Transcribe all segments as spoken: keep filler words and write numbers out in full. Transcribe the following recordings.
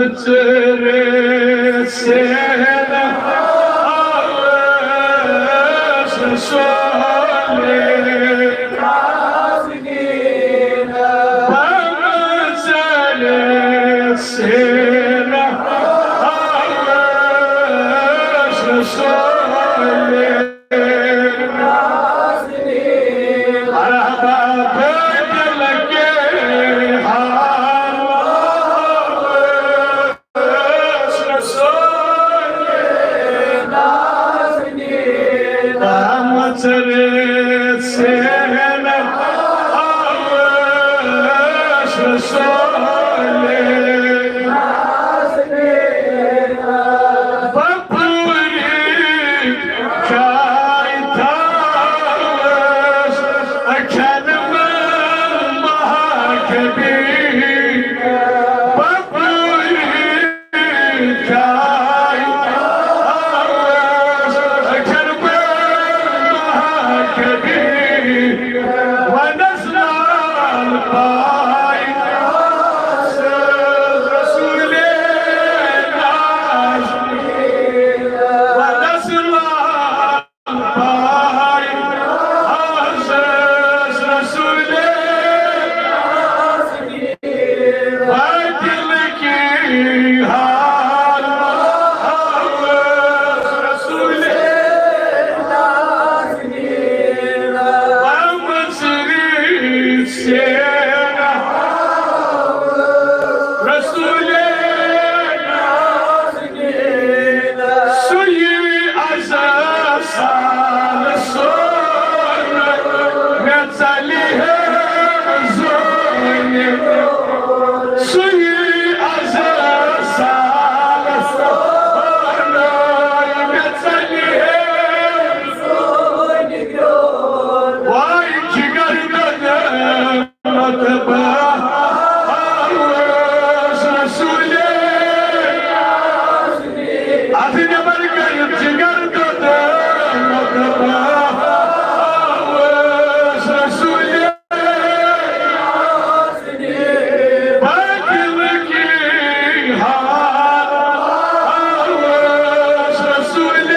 ژٔرِتھ سینہٕ آوس سولے۔ بمہٕ ژٔرِتھ سینہٕ آوس سولے۔ مرحبا بدل کے حال رسول نازنین۔ دامت رسین آوس رسول نازنین۔ بپوری چاے تھاوس اچھن من مہاکبی۔ بپوری چاے تھاوس اچھن من مہاکبی۔ ونس لال پاے رسول ناز۔ ونس لال پاے آسس رسول ناز۔ باطل کی حال آسس رسول ناز۔ بمہٕ ژٔرِتھ سینہٕ رسول ناز۔ سُے از سال سون مےٚ ژلہِ ہے زونہِ۔ سُے از سال سون مےٚ ژلہِ ہے زونہِ۔ واے جگر دۄد مطبع آوس رسول۔ اتھ نٮ۪بر کٔرِتھ جگر دۄد مطبع آوس رسول۔ باطل کی حال آوس رسول۔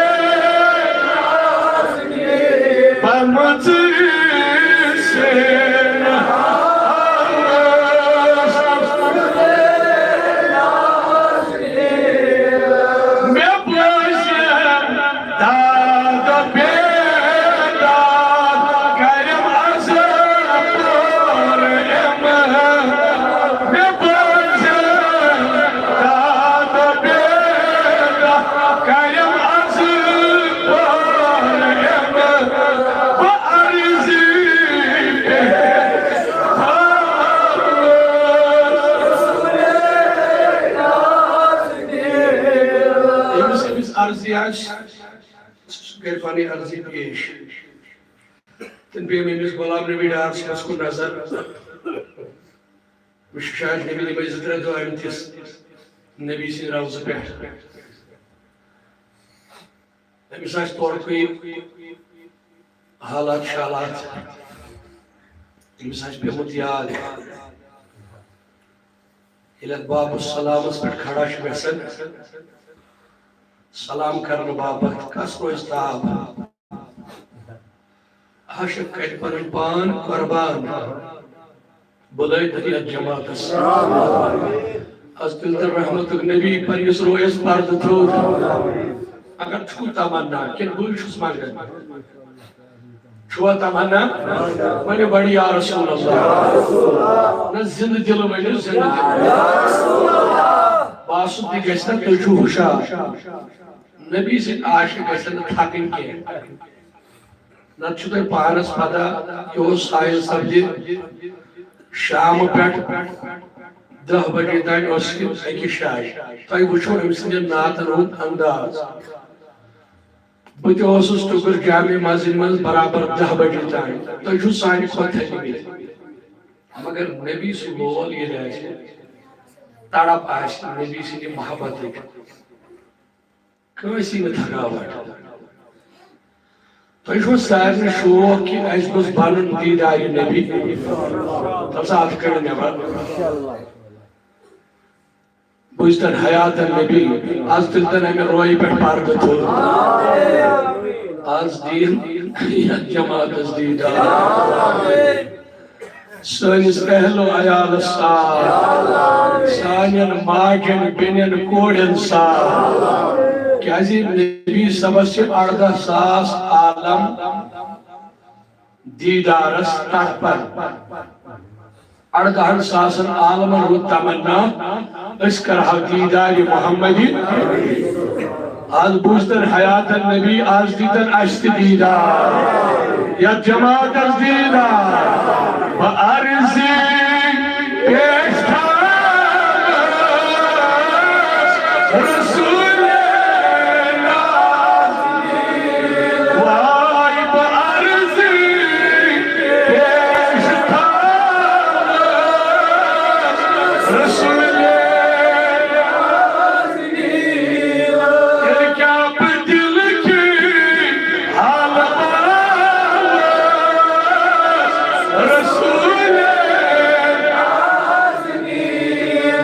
بمہٕ ژٔرِتھ سینہٕ آوس۔ مےٚ بوزن داد بے داد کرم از پور امہٕ۔ مےٚ بوزن داد بے داد کرم از پور امہٕ۔ بہٕ عرضی پیش۔ ییٚمِس، ییٚمِس عرضی آسہِ، سُہ کَرِ پَنٕنۍ عرضی پیش۔ تہٕ بیٚیہِ میٛٲنِس غلام نبی ڈار صٲبَس کُن نظر۔ مےٚ چھُ شاید نبی یِمَے زٕ ترٛےٚ دۄہ آمتِس نبی سٕنٛدِ روضہٕ پٮ۪ٹھ۔ أمِس آسہِ تورکُے حالات شالات، أمِس آسہِ پیوٚمُت یاد۔ ییٚلہِ اَتھ باب السلامَس پٮ۪ٹھ کھڑا چھُ گژھان، سلام کرنہٕ باپتھ کس روزِ تاب؟ عاشق کرِ پنُن پان قربان۔ بُلٲوِتھ یتھ جماعتس۔ از تُلۍ تن رحمتُک نبی پننِس رویس پردٕ تھوٚد۔ اگر چھُو تمنا، کِنہٕ بٕے چھُس منگان؟ چھُوا تمنا؟ ؤنِو گۄڈٕ یا رسول اللہ۔ نہ، زندٕ دِلہٕ ؤنِو، زندٕ دِلہٕ۔ باسُن تہِ گژھِ نہ، تُہۍ چھِو ہُشار۔ نبی سٕنٛدۍ عاشق گژھن نہٕ تھکٕنۍ کینٛہہ۔ نتہٕ چھُ تۄہہِ پانس پتہ، یہِ اوس ساحل سبزِ شام پٮ۪ٹھ دَہ بجے تام اوس یہِ أکِس جایہِ۔ تۄہہِ وٕچھو أمۍ سٕنٛدٮ۪ن نعتن ہُنٛد انداز۔ بہٕ تہِ اوسُس ٹُکُر جامع مسجد منٛز برابر دَہ بجے تام۔ تُہۍ چھِو سانہِ کھۄتہٕ تھٔکمٕتۍ۔ مگر نبی سُنٛد لول ییٚلہِ آسہِ، تڑپ آسہِ نبی سٕنٛدِ محبتٕچ، کٲنٛسی نہٕ تھکاوٹ۔ تۄہہِ چھُو سارنٕے شوق کہِ اَسہِ گوٚژھ بنُن دیٖدارِ نبی۔ تَلہٕ سا اَتھ کٔڑِو نٮ۪بر۔ بوٗزتن حیاتن نبی، از تُلتن امہِ رویہِ پٮ۪ٹھ پردٕ تھوٚد۔ از دِیِن یتھ جماعتس دیٖدار۔ سٲنِس اہل و عیالس سان، سانٮ۪ن ماجٮ۪ن، بیٚنٮ۪ن، کورٮ۪ن سان۔ کیازِ نبی صٲبس چھِ اردہ ساس عالم دیٖدارس تڑپان۔ اردہن ساسن عالمن ہُنٛد تمنا، أسۍ کرہو دیٖدارِ محمدی۔ از بوٗزتن حیاتن نبی، از دیٖتن اسہِ تہِ دیٖدار، یتھ جماعتس دیٖدار۔ بہٕ عرضی پیش تھاوس رسول نازنین۔ واے بہٕ عرضی پیش تھاوس رسول نازنین۔ تیٚلہِ کیٛاہ بہٕ دِلہٕ کی حال باوس رسول نازنین۔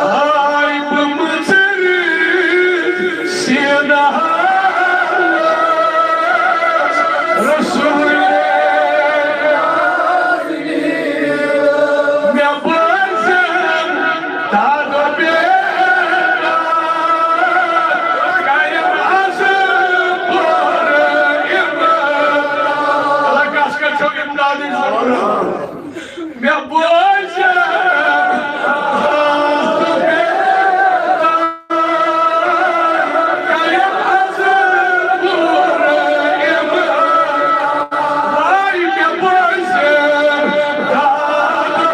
آے بہٕ مُژرِ سیٖنہٕ حالس رسول نازنین۔ مےٚ بوزن دادو بیداد، قائم از پورٕ امداد۔ اللہ کس کتھ چھو امدادٕچ ضروٗرت؟ مےٚ بوزن دادو بیداد، قائم از پورٕ امداد۔ واے مےٚ بوزن دادو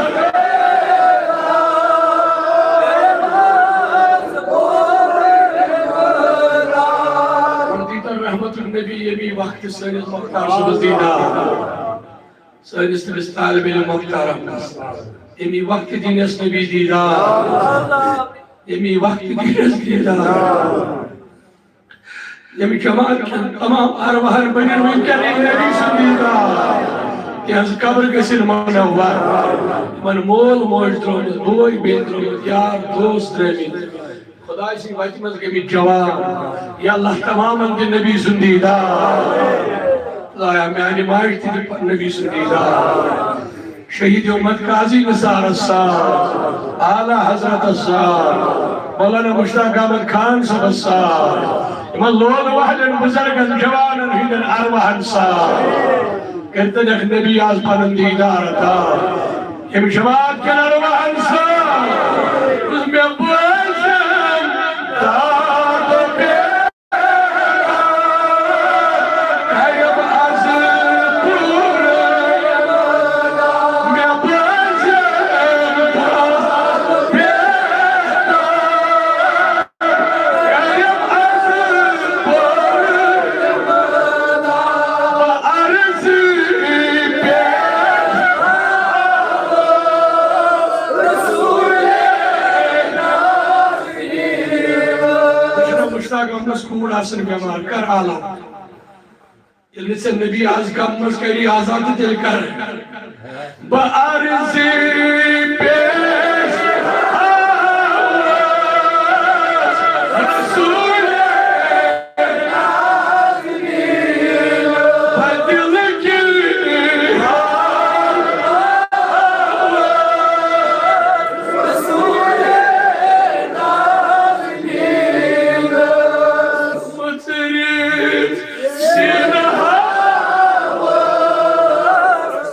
دیٖدار۔ رحمت النبی ییٚمی وقتہٕ سٲنِس مۄختار صٲبس دیٖدار، سٲنِس تٔمِس طالب علم مۄختارس، ییٚمی وقتہٕ دیٖنس نبی دیٖدار، ییٚمی وقتہٕ دیٖنس دیٖدار۔ ییٚمہِ جماعت کٮ۪ن تمام ارواحن بٔنِن وٕنکٮ۪ن یہِ نبی سُنٛد دیٖدار۔ تِہنٛز قبر گٔژھِن منور۔ یِمن مول موج درٛامُت، بوے بیٚنہِ درٛامُت، یار دوست درٛٲمٕتۍ، خۄداے سٕنٛدِ وتہِ منٛز گٔمٕتۍ جوان۔ یا اللہ تمامن دِ نبی سُنٛد دیٖدار۔ خۄدایا میانہِ ماجہِ تہِ دِ نبی سُنٛد دیٖدار۔ شہید امت قاضی نثارس سان، اعلیٰ حضرتس سان، مولانا مشتاق احمد خان صٲبس سان، یِمن لول والٮ۪ن بُزرگن جوانن ہٕنٛدٮ۪ن ارواحن سان۔ کٔرۍتَنَکھ نبی از پنُن دیٖدار عطا۔ ییٚمہِ جماعت کٮ۪ن ارواحن سان، یُس مےٚ بوزن داد و بیداد۔ مشتاق احمدس کوٗر آسن بٮ۪مار، کر عالم۔ ییٚلہِ نہٕ ژےٚ نبی از غم منٛز کری آزاد، تہٕ تیٚلہِ کر۔ بہٕ عرضی پیش آوس رسول نازنین، بدل کی حال آوس رسول نازنین۔ مُژرِتھ سیٖنہٕ حالس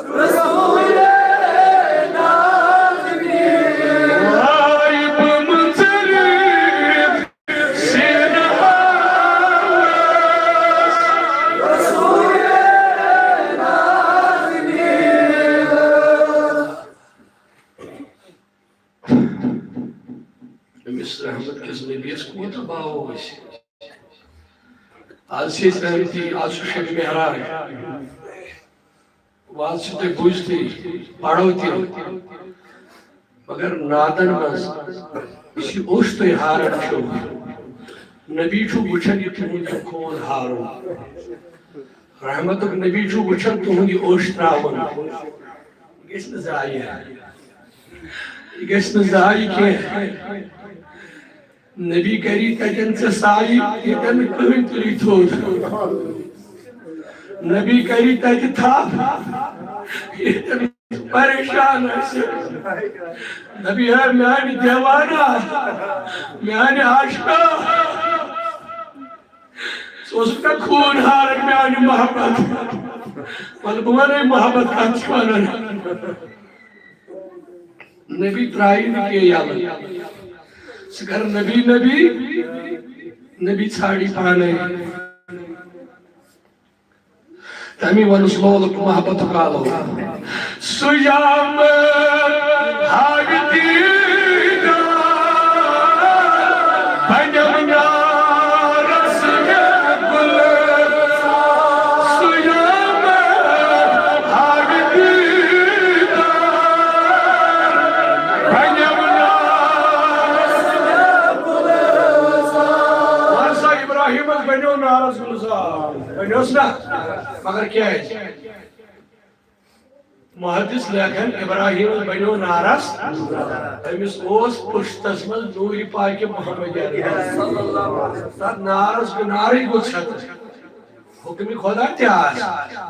رسول نازنین۔ واے بہٕ مُژرِتھ سیٖنہٕ حالس رسول نازنین۔ أمِس رحمت کِس نبیَس کوٗتاہ باو ٲسۍ۔ آز چھِ أسۍ آمٕتۍ، آز چھُ شبِ معراج۔ وعظ چھِ تُہۍ بوٗزتھٕے، پَرو تہِ۔ مگر نعتَن منٛز یُس یہِ اوٚش تُہۍ ہاران چھِو، نبی چھُ وٕچھان یہِ تُہُنٛد یہِ خوٗن ہارُن۔ رحمتُک نبی چھُ وٕچھان تُہُنٛد یہِ اوٚش ترٛاوُن۔ یہِ گژھِ نہٕ ضایع۔ یہِ گژھِ نہٕ ضایع کینٛہہ۔ نبی کری تتٮ۪ن ژےٚ سایہِ، ییٚتٮ۪ن نہٕ کٕہٕنۍ تُلہِ تھوٚد۔ نبی کری تتہِ تھپھ، ییٚتٮ۪ن پریشان آسہِ۔ نبی ہے میانہِ دیوانہ، میانہِ عاشقہ، ژٕ اوسُکھ نا خوٗن ہاران میانہِ محبت۔ وَلہٕ بہٕ وَنَے محبت کَتھ چھِ وَنان۔ نبی ترٛایہِ نہٕ کینٛہہ یَلہٕ۔ ژٕ کر نبی نبی، نبی ژھانٛڈی پانے۔ تمی ووٚنُس لولُک محبتُک آلو۔ سُہ یام ہاوِ دیدار، بنم نارس گل۔ سُہ یام ہاوِ دیدار، بنم نارس گل۔ وَن سا، ابراہیمس بنیو نارس گلزار۔ بنیوس نا؟ مگر کیازِ؟ محدث لیکھان، ابراہیم بنیو نارس، أمِس اوس پُشتس منٛز نوٗرِ پاکِ محمد عربی۔ تتھ نارس گوٚو، نارٕے گوٚو ژھٮ۪تہٕ۔ حُکمِ خدا تہِ آس،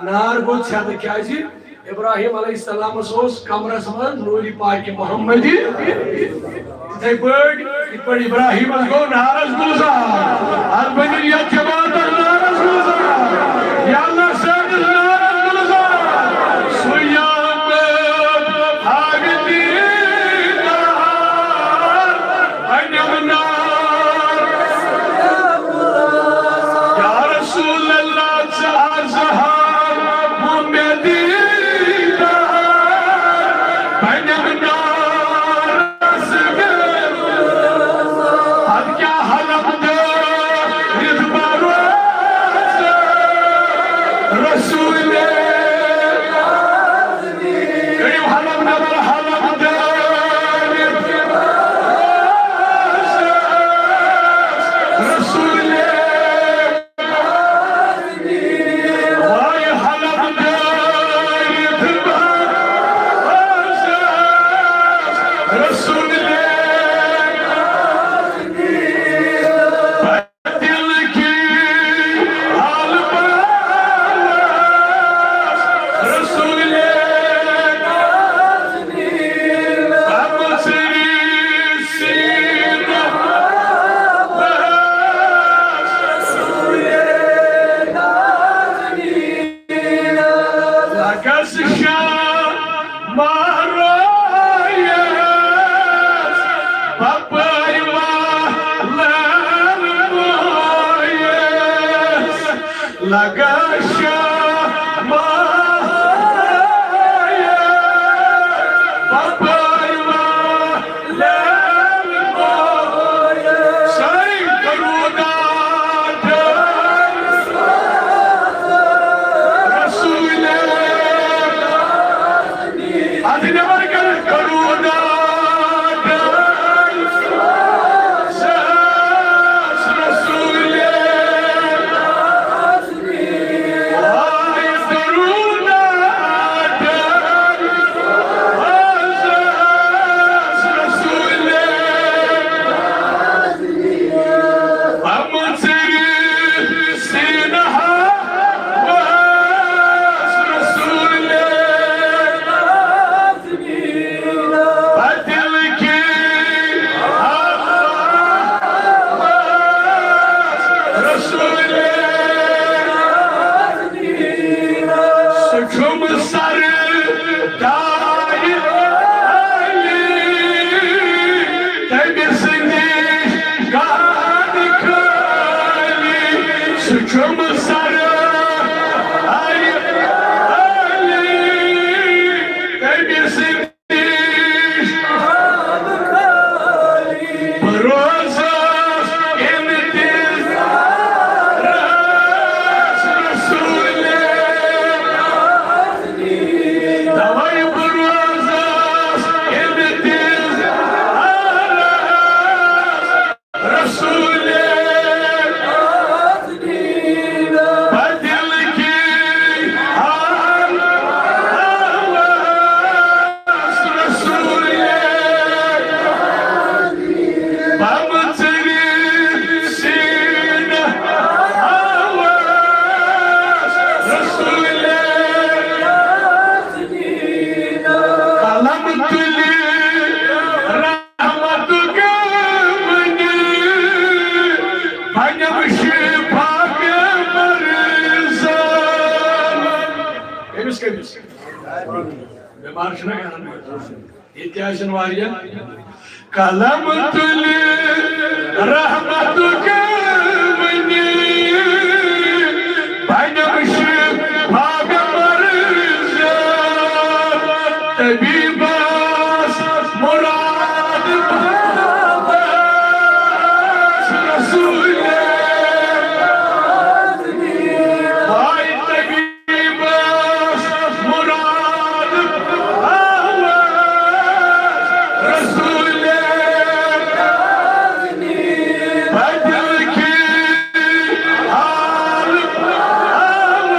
نار گوٚو ژھٮ۪تہٕ۔ کیازِ؟ ابراہیم علیہ السلامس اوس کمرس منٛز نوٗرِ پاکِ محمدی۔ یِتھے پٲٹھۍ، یِتھ پٲٹھۍ ابراہیمس گوٚو نارس گُلزار، البتہٕ یتھ جماعتس نارس گُلزار، یا اللہ صٲبس نارس گُلزار۔ سُہ یام ہاوِ دیدار، بنم نار۔ یا رسول اللہ، ژٕ اظہار مےٚ دیدار، بنم نار۔ ادٕ کیٛاہ حلف دٲرِتھ بروسہٕ رسولے؟ کٔرِو حلف نمبر، حلف دٲرِتھ بروسہٕ رسولے۔ وای حلف دٲرِتھ بروسہٕ رسولے۔ دل کی حال بروسہٕ رسولے۔ غم سری سینہ بروسہٕ رسولے۔ لگس شاہ مارویس، بپٲرۍ والن بویس۔ لگس شاہ مارویس، بپٲرۍ والن بویس۔ سٲری درود رسول، ادٕ نٮ۪بر کٔرِتھ درود رسول۔ سُہ چھُم سردار علی، تٔمِس نِش گاڈٕ خٲلی۔ سُہ چھُم سردار علی، تٔمِس بہٕ روزس انتظارس رسولے۔ دوے بہٕ روزس انتظارس رسولے۔ بدل کی حال رسولے۔ بمژری پارشنا کران۔ ییٚتہِ آسن واریاہ۔ قلم تُلہِ رحمتُک مُنی، بنم شفا مرض، طبیبس مراد بس رسول۔ ہاے طبیب بس مراد آواز رسول۔ بدل کی حال آواز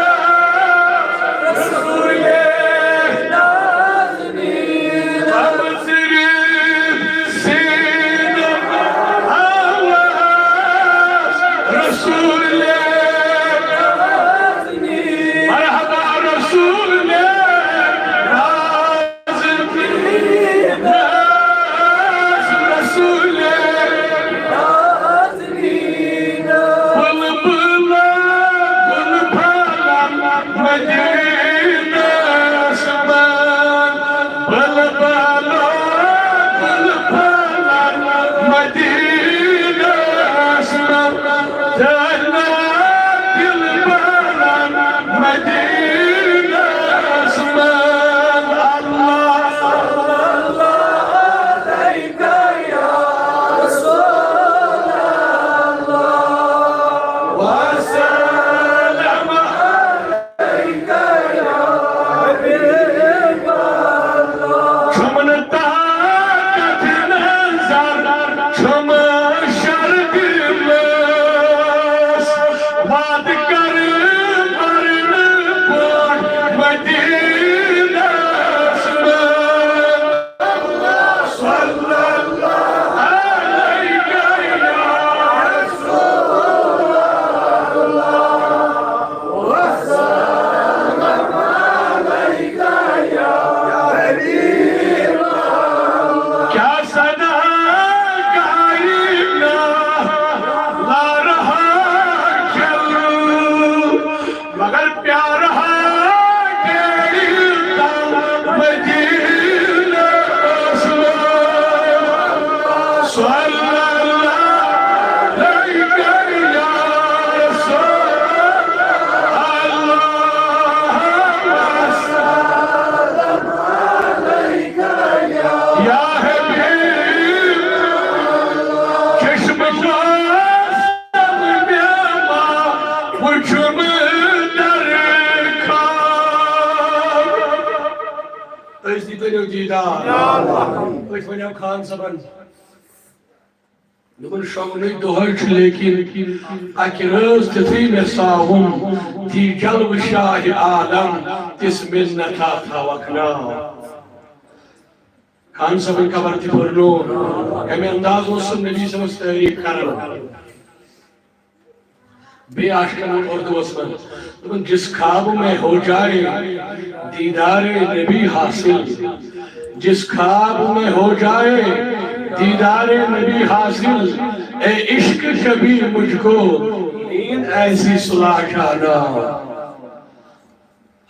رسول۔ صرف سین آواز رسول۔ مرحبا رسول ناز، ناز رسول۔ بلبل گل پھلن مدینس منٛز، بلبل گل پھلن مدینس منٛز، جنت دلبرن مدینس منٛز۔ اللہ، اللہ علیک یا رسول اللہ، وسلم علیک یا حبیب اللہ۔ چھُم نہٕ طاقت نظر، چھُم شر دلس، وعدٕ کر مرنہٕ برونٛٹھ مدینس منٛز۔ صلی اللہ علیک یا رسول اللہ، وسلم علیک یا حبیب اللہ۔ کیا صدا کائنات لا رہا جل، مگر پیارا ہے تیری دم مدینہ۔ صلی اللہ علیک یا رسول اللہ، وسلم علیک یا حبیب۔ چشم وچھم در خواب۔ أسۍ تہِ کٔرِو دیٖدار۔ أسۍ ؤنِو خان صٲبن۔ دوٚپُن، شۄنٛگنُے دۄہَے چھُ، لیکن اَکہِ رٲژ تِتھُے مےٚ ساہُم دی جلوٕ شاہِ عالم، تِژھ مِنتھا تھاوَکھ ناو۔ خان صٲبن قبر تہِ پھُرنوو۔ کمہِ انداز اوس سُہ نبی صٲبس تعریف کران؟ بیٚیہِ عاشقن اردوس منٛز دوٚپُن، جس خواب میں ہو جائے دیدار نبی حاصل، جس خواب میں ہو جائے دیدار نبی حاصل، اے عشق کبھی مجھ کو نیند ایسی سلا جانا۔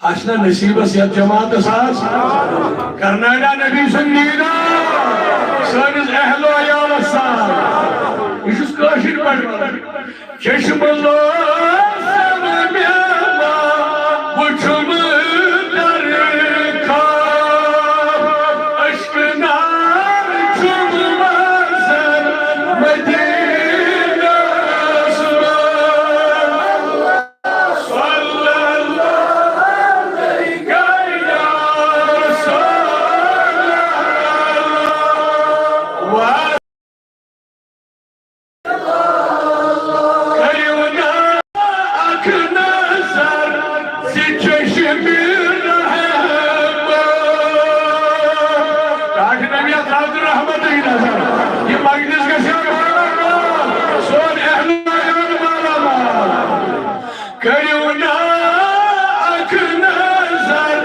آسہِ نا نصیبس یتھ جماعتس آز کرناٹا نبی سُنٛد دیٖدار سٲنِس اہل و عیالس سان۔ بہٕ چھُس کٲشِر پٲٹھۍ ونان۔ چشم لوسم مےٚ وُچھُم در خواب، اشک نار چھُم وسان مدینس منٛز۔ صلی اللہ علیک یا رسول اللہ۔ کٔرِو نا اکھ نظر زِ چشمِ رحمت۔ ٹاٹھۍ نبی عطا عبدالرحمتٕے نظر۔ یہِ مجلس گژھِ ہا مالا مال، سون اہل عیال مالا مال۔ کٔرِو نا اکھ نظر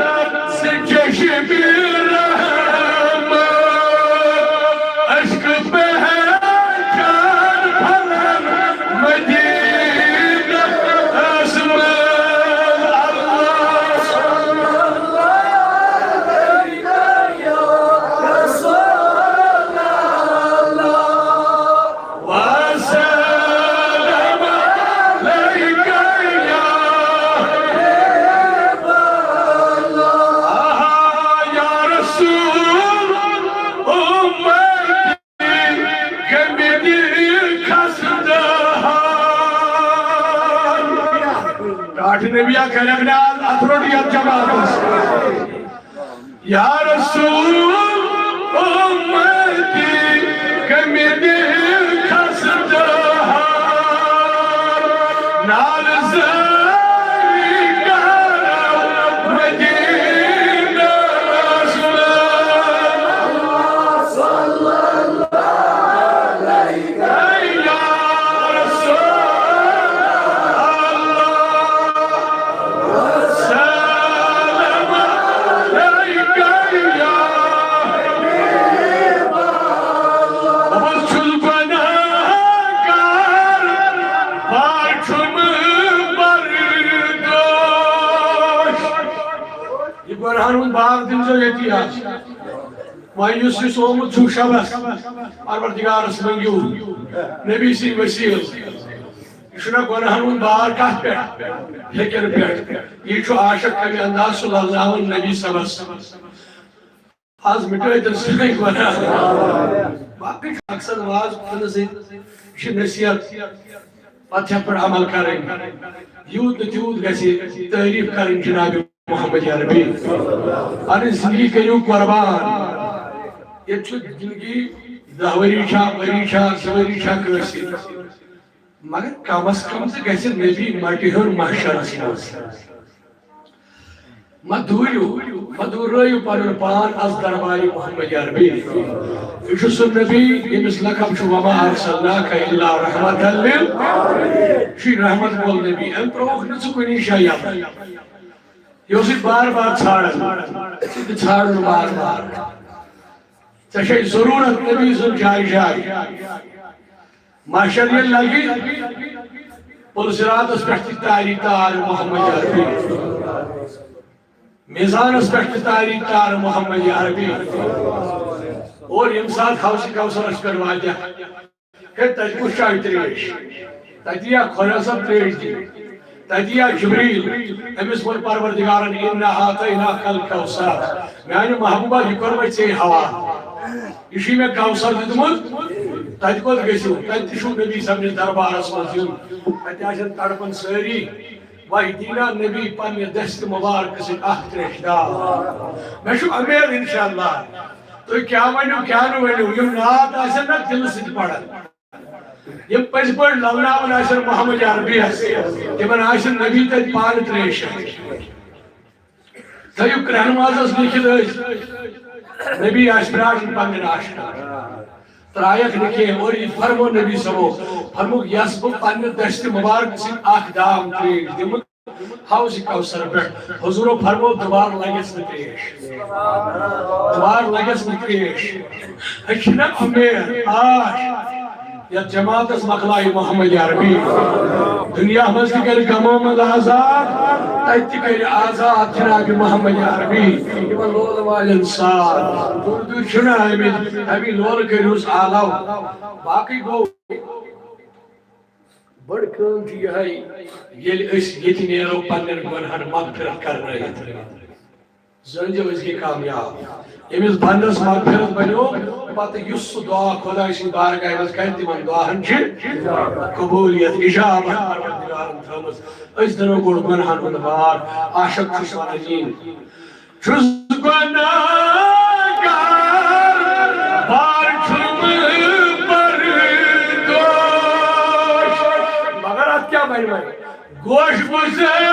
زِ چشمِ رحمت، اشک پہچان پھلن مدینس منٛز۔ اللہ صلی اللہ علیہ نبیا کرن نال اتھ روٚٹ یتھ جماعتس۔ یا رسول امتی کمہِ دِ خستہ حال، نال زٲری کرو مدینہ رسول۔ یا رسول اللہ، سلام علیک یا حبیب اللہ۔ بہٕ چھُس گۄناہگار، بار چھُم بردوش۔ یہِ گۄناہن ہُنٛد بار دِنزیو ییٚتی آز۔ وۄنۍ یُس یُس آمُت چھُ شبس، پروردگارس منٛگِو نبی سٕنٛدۍ وسیٖلہٕ۔ یہِ چھُنہ گۄناہن ہُنٛد بار کتھ پٮ۪ٹھ؟ فکر پٮ۪ٹھ۔ یہِ چھُ عاشق کمہِ انداز سُہ للناوان نبی صبس۔ آز مٹٲے تٔمۍ سٕنٛدۍ گۄناہ۔ باقٕے چھُ مقصد واز وَننہٕ سۭتۍ، یہِ چھِ نصیحت۔ پتہٕ چھِ اَتھ پٮ۪ٹھ عمل کرٕنۍ۔ یوٗت نہٕ تیوٗت گژھِ تعریٖف کرٕنۍ جناب محمد عربی۔ پنٕنۍ زندگی کٔرِو قربان۔ ییٚتہِ چھُ زندگی دَہ ؤری چھا، ؤری چھا، زٕ ؤری چھا کٲنٛسہِ۔ مگر کم از کم تہِ گژھِ نبی مٹہِ ہیوٚر محشرس منٛز۔ مہ دوٗرِو، مہ دوٗرٲیِو پنُن پان از دربارِ محمد عربی۔ یہِ چھُ سُہ نبی ییٚمِس لقب چھُ وما ارسلناک الا رحمة لل-، چھُے رحمت وول نبی۔ أمۍ ترٛووُکھ نہٕ ژٕ کُنی جایہِ یَلہٕ۔ یہِ اوسُے بار بار ژھانڈان، ژٕ تہِ ژھانڈُن بار بار۔ ژےٚ چھے ضروٗرت نبی سُنٛد جایہِ جایہِ۔ محشر ییٚلہِ لگہِ، پُل صراطس پٮ۪ٹھ تہِ تاری تار محمد عربی۔ میزانس پٮ۪ٹھ تہِ تاری تار محمد عربی۔ اور ییٚمہِ ساتہٕ حوض کوثرس پٮ۪ٹھ واتہِ، ہے، تتہِ کُس چاے تریش؟ تتہِ یا خۄدا صٲب تریش دِنۍ۔ تتہِ یا جبریل، أمِس ووٚن پروردگارن، "انا اعطیناک الکوثر"، میانہِ محبوبہ، یہِ کوٚر مےٚ ژےٚ حوالہٕ۔ یہِ چھُے مےٚ کوثر دیُتمُت۔ تتہِ کوٚت گٔژھِو؟ تتہِ تہِ چھُو نبی صٲبنِس دربارس منٛز یُن۔ تتہِ آسن تڑپان سٲری، "وہدینا نبی، پننہِ دستِ مبارکہٕ سۭتۍ اکھ تریش داو۔" مےٚ چھُ امید انشاءاللہ۔ تُہۍ کیٛاہ ؤنِو، کیٛاہ نہٕ ؤنِو، یِم نعت آسن نہ دِلہٕ سۭتۍ پران۔ یِم پٔزۍ پٲٹھۍ لَلناوان آسن محمد عربیَس، تِمن آسن نبی تَتہِ پانہٕ تریش۔ تھٲیِو کرٛہنہٕ منٛزس لیکھِتھ أسۍ، نبی آسہِ پرٛاران پننٮ۪ن عاشقن۔ ترٛایَکھ نہٕ کینٛہہ، اور یہِ فرمو نبی صٲبو، فرمووُکھ، یَس بہٕ پننہِ دستِ مبارک سۭتۍ اکھ دام تریش دِمہٕ، حوض کوثر پٮ۪ٹھ۔ حضورو فرمو، دوبارٕ لگٮ۪س نہٕ تریش۔ دوبارٕ لگٮ۪س نہٕ تریش۔ أسۍ چھِنہ امید، آش۔ یتھ جماعتس مۄکلایہِ محمد عربی۔ دُنیا منٛز تہِ کرِ غمو منٛز آزاد، تتہِ تہِ کرِ آزاد جناب محمد عربی۔ یِمن لولہٕ والٮ۪ن ساتھ۔ دوٗر دوٗر چھِنہٕ آمٕتۍ، اَمی لولہٕ کٔرۍہُس آلو۔ باقٕے گوٚو۔ بٔڑ کٲم چھِ یِہوٚے، ییٚلہِ أسۍ ییٚتہِ نیرو پننٮ۪ن گۄنہَن مغفرت کرنٲوِتھ، زٲنۍزیو أسۍ گٔے کامیاب۔ ییٚمِس بندس مغفرت بنیو، پتہٕ یُس سُہ دعا خۄداے سٕنٛدِ بارگاہہِ منٛز کرِ، تِمن دعاہن چھِ قبولیت، اجابت پروردگارن تھٲومٕژ۔ أسۍ دِنو گۄڈٕ گۄنہَن ہُنٛد بار۔ عاشق چھُس ونان یی۔ چھُس گۄناہگار، بار چھُم بردوش۔ مگر اتھ کیٛاہ بنہِ وۄنۍ؟ گوش گُزٲری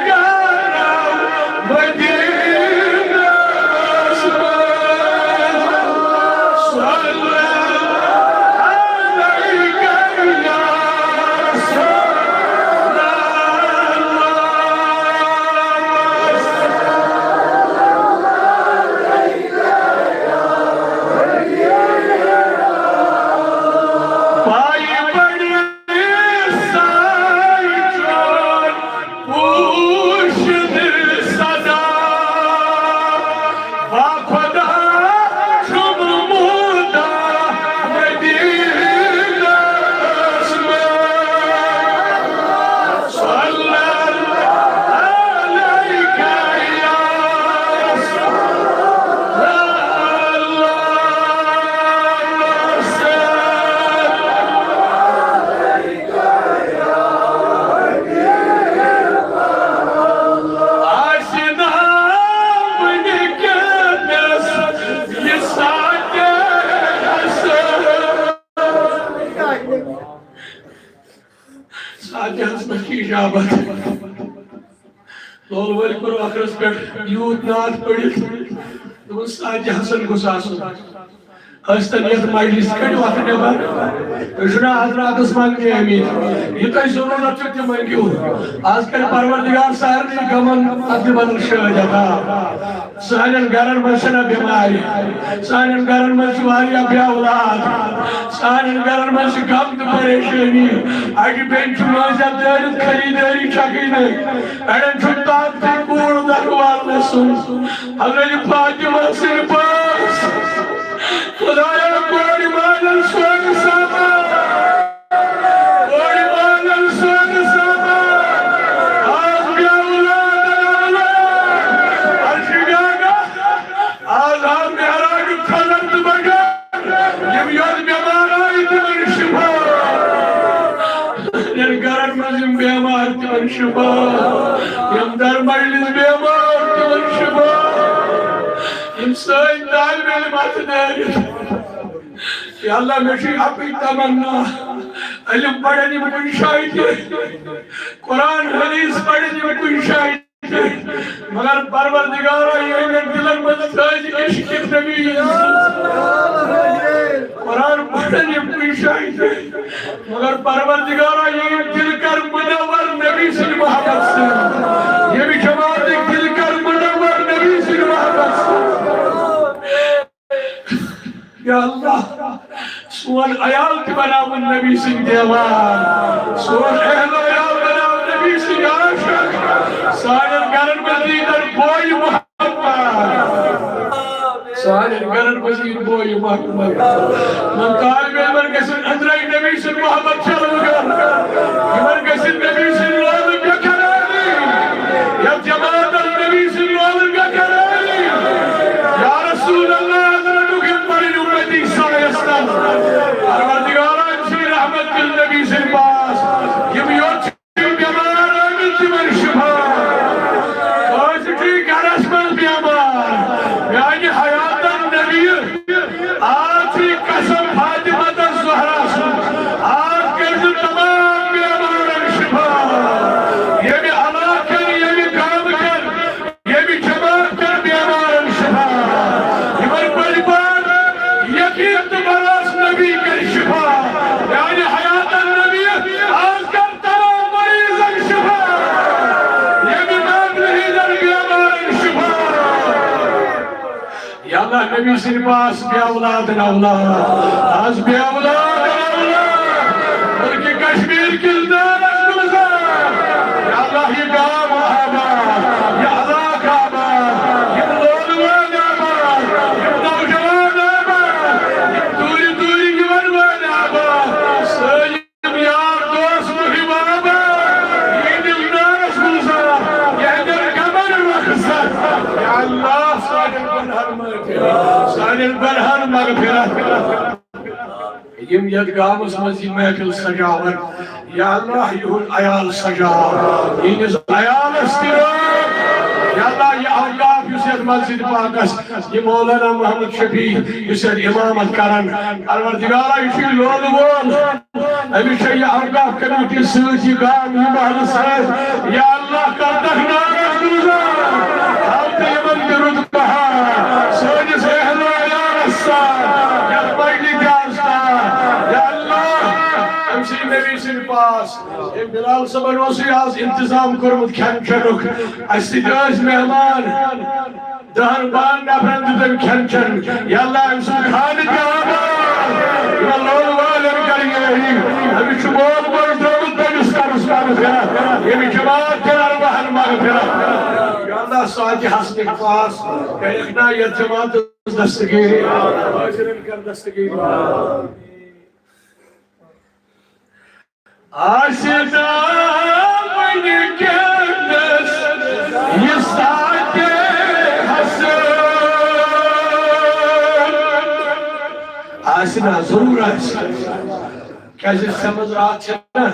کرو مدینس منٛز۔ صلی علیک یا رسول اللہ۔ پایہِ پڑِ ساے چون فاتحس منٛز چھِ اجابت۔ لول وٲلۍ کوٚر ٲخرس پٮ۪ٹھ یوٗت نعت پٔرِتھ، دوٚپُن، ساجہِ حسن گوٚژھ آسُن۔ ٲسۍتن یتھ مجلس کٔڑِو اتھ نٮ۪بر۔ تُہۍ چھِو نا اتھ راتس منٛگنہِ آمٕتۍ۔ یہِ تۄہہِ ضروٗرت چھُ، تہِ مٔنگِو۔ از کرِ پروردگار سارنٕے غمن تقریباً شٲدۍ عطا۔ سانٮ۪ن گرن منٛز چھنہ بٮ۪مارِ، سانٮ۪ن گرن منٛز چھِ واریاہ بے اولاد، سانٮ۪ن گرن منٛز چھِ غم تہٕ پریشٲنی۔ اَجہِ بیٚنہِ چھُ مٲنٛزِ دٲرِتھ خریٖدٲری چھکٕے نہٕ، اَڑٮ۪ن چھُ طاقتٕے کوٗر دَکہٕ والنَس سُنٛد۔ حضرت فاطمہ سٕنٛدِ پاس خدایا کورِ مالن سۄن سامان۔ کورِ مالن سۄن سامان۔ آز بے اولاد اولاد۔ عرشِ گاگا۔ آز آو معراجُک خزر تہٕ بجا۔ یِم یوت بٮ۪مار آیہِ تِمن شفا۔ یِم گرن منٛز یِم بٮ۪مار تِمن شفا۔ یِم در مجلس بٮ۪مار تِمن شفا۔ یِم سٲنۍ طالب علم اتھٕ دٲرِتھ۔ یا اللہ، مےٚ چھُ اَکُے تمنا، علم پرن یِم کُنہِ جایہِ تہِ، قرآن حدیث پرن یِم کُنہِ جایہِ تہِ، مگر پروردگارا، یِہٕنٛدٮ۪ن دِلن منٛز تھٲوزِ عشق نبی۔ قرآن پرن یِم کُنہِ جایہِ تہِ، مگر پروردگارا، یِہٕنٛدۍ دِل کر منور نبی سٕنٛدِ محبت سۭتۍ، ییٚمہِ جماعتٕکۍ دِل کر منور نبی سٕنٛدِ محبت سۭتۍ۔ یا اللہ، سون عیال تہِ بناوُن نبی سٕنٛدۍ دیوان، سون اہل و عیال بناوُن نبی سٕنٛدۍ عاشق، سانٮ۪ن گرن منٛز دیٖتن بوے محمد، سانٮ۪ن گرن منٛز یِن بوے محمد۔ یِمن طالب علمن گژھن أنٛدرے نبی سٕنٛدۍ محبت جلوٕ کرُن، یِمن گژھن نبی سٕنٛدۍ لولہٕ بے قراری، یتھ جماعتن نبی سٕنٛدۍ لولہٕ بے قراری۔ یا رسول اللہ، حضرتُک یِم پنٕنۍ اُمتی سایس تل۔ پروردگارا، أمۍ سٕنٛدۍ رحمت دِل نبی سٕنٛدۍ پاس۔ یِم یوت چھِ بٮ۪مار آمٕتۍ، تِمن شفا۔ کٲنٛسہِ چھُ گرس منٛز بٮ۪مار، میانہِ حیاتن نبی، آز چھُ قسم فاطمہ تہٕ زہرا سُنٛد۔ آز کٔرۍ زِ تمام بٮ۪مارن شفا۔ ییٚمہِ علاقہٕ کٮ۪ن، ییٚمہِ گامہٕ کٮ۪ن، ییٚمہِ جماعت کٮ۪ن بٮ۪مارن شفا۔ یِمن پٔرۍ پان یقین تہٕ بھروسہٕ نبی کرِ شفا۔ میانہِ حیاتن نبی، آز کر تمام مریضن شفا۔ ییٚمہِ ناپرہیزن بٮ۪مارن شفا۔ یا اللہ، نبی سٕنٛدِ پاس بے اولاد اولاد، آز بے اولاد اولاد۔ ملکِ کشمیر کِس دارس گُلزار۔ یا اللہ، یہِ گام آباد، یہِ علاقہٕ آباد، یِم لولہٕ وٲلۍ آباد، یِم نوجوان آباد، یِم دوٗرِ دوٗرِ یِوَن وٲلۍ آباد، سٲری یار دوست محب آباد، یہِ دِلدارس گُلزار، یہِ اندر کمر رخصت۔ یا اللہ، سانٮ۪ن گۄنہن مغفرت، سانٮ۪ن گۄنہن مغفرت۔ یِم یتھ گامس منٛز یہِ محفل سجاون، یا اللہ، یِہُنٛد عیال سجاو، یِہنٛدِس عیالس تہِ رٲچھ۔ یا اللہ، یہِ اوقاف یُس یتھ مسجد پاکس، یہِ مولانا محمد شفیع یُس یتھ امامت کران، پروردگارا، یہِ چھُ لولہٕ وول۔ أمِس چھےٚ یہِ اوقاف کمیٹی سۭتۍ، یہِ گام، یہِ محلہٕ سۭتۍ۔ یا اللہ، کر تکھ نارس گُلزار۔ تھاو تہٕ یِمن تہِ رُت بہار۔ سٲنِس اہل و عیالس سان، یتھ مجلہِ جاز تان۔ یا اللہ، أمۍ سٕے نبی سٕنٛدِ پاس، أمۍ بلال صٲبن اوسُے آز انتظام کوٚرمُت کھٮ۪ن چٮ۪نُک۔ اَسہِ سۭتۍ ٲسۍ مہمان۔ دہن باہن نفرن دیُت أمۍ کھٮ۪ن چٮ۪ن۔ یا اللہ، أمۍ سُنٛد خانہٕ تہِ آباد۔ یِمن لولہٕ والٮ۪ن کر یٲری۔ أمِس چھُ مول موج ترٛوومُت، تٔمِس کرُس مغفرت۔ ییٚمہِ جماعت کٮ۪ن ارواحن مغفرت۔ یا اللہ، سُہ اتہِ حسنٕکۍ پاس کٔرِکھ نا یتھ جماعتس دستگیری۔ حٲضرن کر دستگیری۔ آسہِ نا وٕنکیٚنس یہِ ساعتِ حسن۔ آسہِ نا، ضروٗر آسہِ۔ کیازِ یُس ژےٚ منٛز راتھ چھےٚ نا،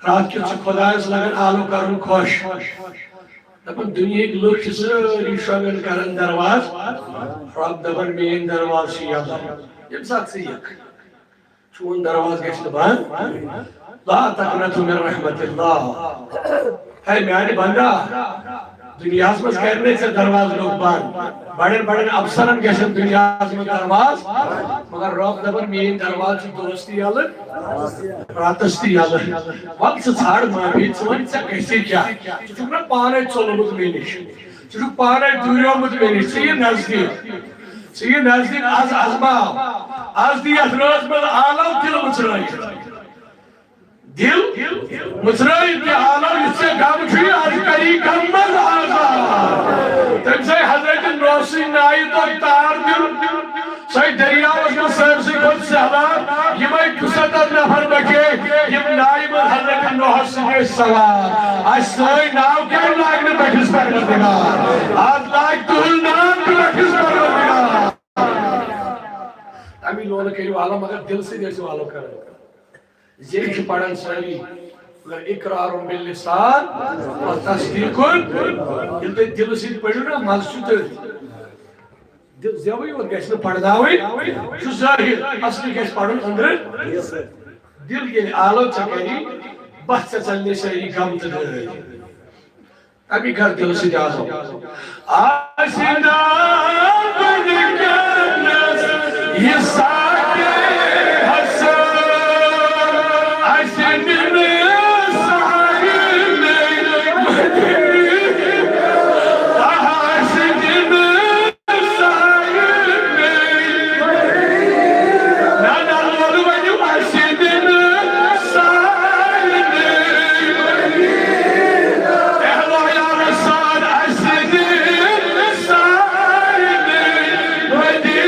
راتھ کیُتھ چھُ خۄدایس لگان آلو کرُن خۄش۔ دپان، دُنیہٕکۍ لُکھ چھِ سٲری شۄنٛگان کران دروازٕ، رۄب دپان، میٲنۍ دروازٕ چھِ یَلہٕ۔ ییٚمہِ ساتہٕ ژٕ یِکھ۔ چون دروازٕ گژھِ نہٕ بنٛد۔ لا تقنطوا من رحمت اللہ۔ ہے میانہِ بندا، دُنیاہس منٛز کرِ نہٕ ژےٚ دروازٕ لوٚگ بنٛد۔ بڑٮ۪ن بڑٮ۪ن افسرن گژھن دُنیاہس منٛز دروازٕ، مگر رۄب دپان میٲنۍ دروازٕ چھِ دۄہس تہِ یلہٕ، راتس تہِ یلہٕ۔ ول ژٕ ژھانڈ معٲفی، ژٕ وَن ژےٚ گژھِ کیٛاہ؟ ژٕ چھُکھ نہ پانے ژوٚلمُت مےٚ نِش، ژٕ چھُکھ پانے دوٗریومُت مےٚ نِش، ژٕ یہِ نزدیٖک۔ ژٕ یہِ نزدیٖک، از ازماو، از دِ یتھ رٲژ منٛز آلو دِل مُژرٲیِتھ۔ دِل مُژرٲیِتھ دِ آلو، یُتھ ژےٚ غم چھُے، از کری غم منٛز آزاد۔ تٔمۍ سٕے حضرت نوح سٕنٛدِ نایہِ توٚگ تار دیُن، سۄے دٔریاوس منٛز سٲرسٕے کھوٚت سہلاب۔ یِمے دُسَتتھ نفر بچے، یِم نایہِ منٛز حضرت نوحس سۭتۍ ٲسۍ سوار۔ اَسہِ سٲنۍ ناو کیٛازِ لاگہِ نہٕ بٔٹھِس پروردگار؟ از لاگہِ تُہُنٛد ناو تہِ بٔٹھِس پروردگار۔ اَمی لولہٕ کٔرِو آلو، مگر دِلہٕ سۭتۍ ٲسِو آلو کران۔ زِ یہِ چھِ پران سٲری، مگر اقرار باللسان و تصدیق۔ ییٚلہِ تُہۍ دِلہٕ سۭتۍ پٔرِو نا، مزٕ چھُ تٔتھۍ۔ دِل زیوٕے یوت گژھِ نہٕ پرناوٕنۍ، چھُ ظٲہِر، اصلی گژھِ پرُن أنٛدرٕ۔ دِل ییٚلہِ آلو ژےٚ کَری، بس ژےٚ ژَلنٕے سٲری غم تہٕ دٲدۍ۔ اَمی کر دِلہٕ سۭتۍ آلو۔ آسہِ نا وٕنکیٚنَس یہِ ساکے حسن، اَسہِ نِنہٕ سارنٕے مدیٖنہٕ۔ آسہِ نِنہٕ سارنٕے۔ نہ، نہ، لولہٕ ؤنِو، اَسہِ نِنہٕ سارنٕے۔ اہل و عیال سان اَسہِ نِنہٕ سارنٕے مدیٖنہٕ۔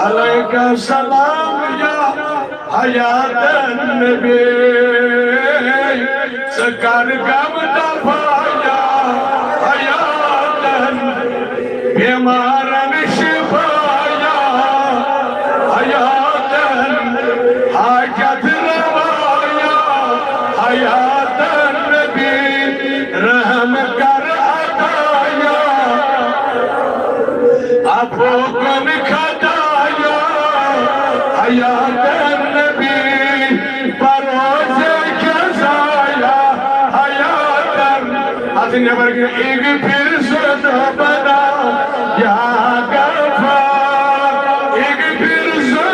عليك السلام يا حياة النبي، ژٕ کر غم دفا يا حياة النبي، بيمارن شفا يا حياة النبي، حاجت روا يا حياة النبي، رحم کر عطا يا عفو کن خطا يا حياة النبي، بروز قضا يا حياة النبي۔ اتھ نیبر کن اغفر ذنوبنا يا غفار، اغفر ذنوبنا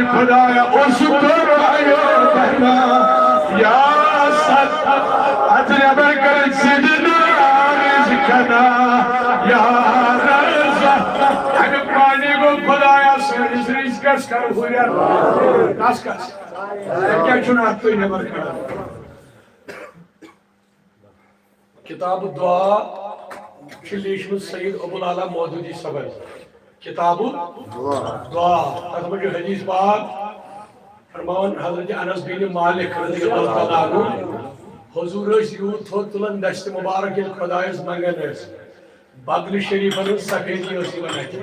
خدایا، اوس کوٚر عیوب بنا، یا ستار، اتھ نٮ۪بر کٔرِتھ زِندٕ نار رِزقنا، یا رزاق۔ اَمیُک معنی گوٚو، خدایا، سٲنِس رِزقس کر ہُرٮ۪ر۔ کس کس؟ کیٛاہ چھُنہٕ اتھ تُہۍ نٮ۪بر کڑان؟ کتاب الدعا چھِ لیٖچھمٕژ سید ابو الاعلیٰ مودودی صٲبن۔ کتاب الدعا، تتھ منٛز چھُ حدیث پاک فرماوان، حضرت انس بن مالک رضی اللہ تعالیٰ عنہ، حضور ٲسۍ یوٗت تھوٚد تُلان دستِ مبارک، ییٚلہِ خۄدایس منٛگان ٲسۍ۔ بدلہِ شریفن ہٕنٛز سفیدی ٲس یِوان اتھِ۔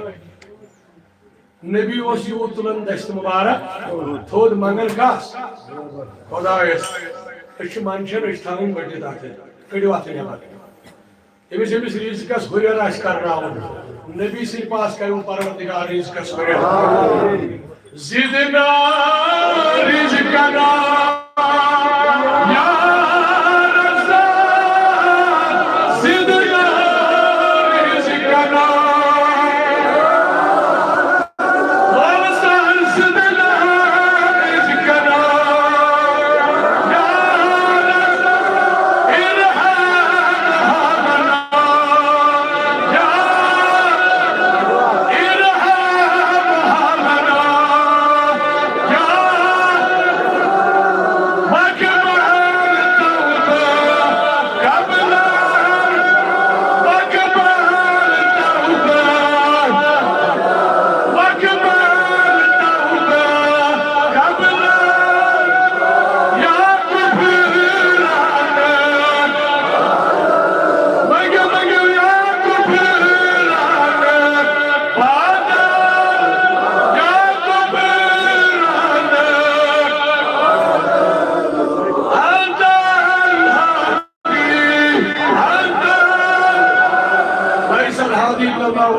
نبی اوس یوٗت تُلان دستِ مبارک تھوٚد، منٛگان کس؟ خۄدایس۔ أسۍ چھِ منٛدچھان، أسۍ چھِ تھاوان بٔڈِتھ اتھٕ، کٔڑِو اتھٕ نٮ۪بر۔ ییٚمِس، ییٚمِس رِزقس ہُرٮ۪ر آسہِ کرناوُن، نبی سٕنٛدِ پاس کرِو پروردگار رِزقس ہُرٮ۪ر۔ زِدنا رِزقنا یا رزاق، زِدنا رِزقنا۔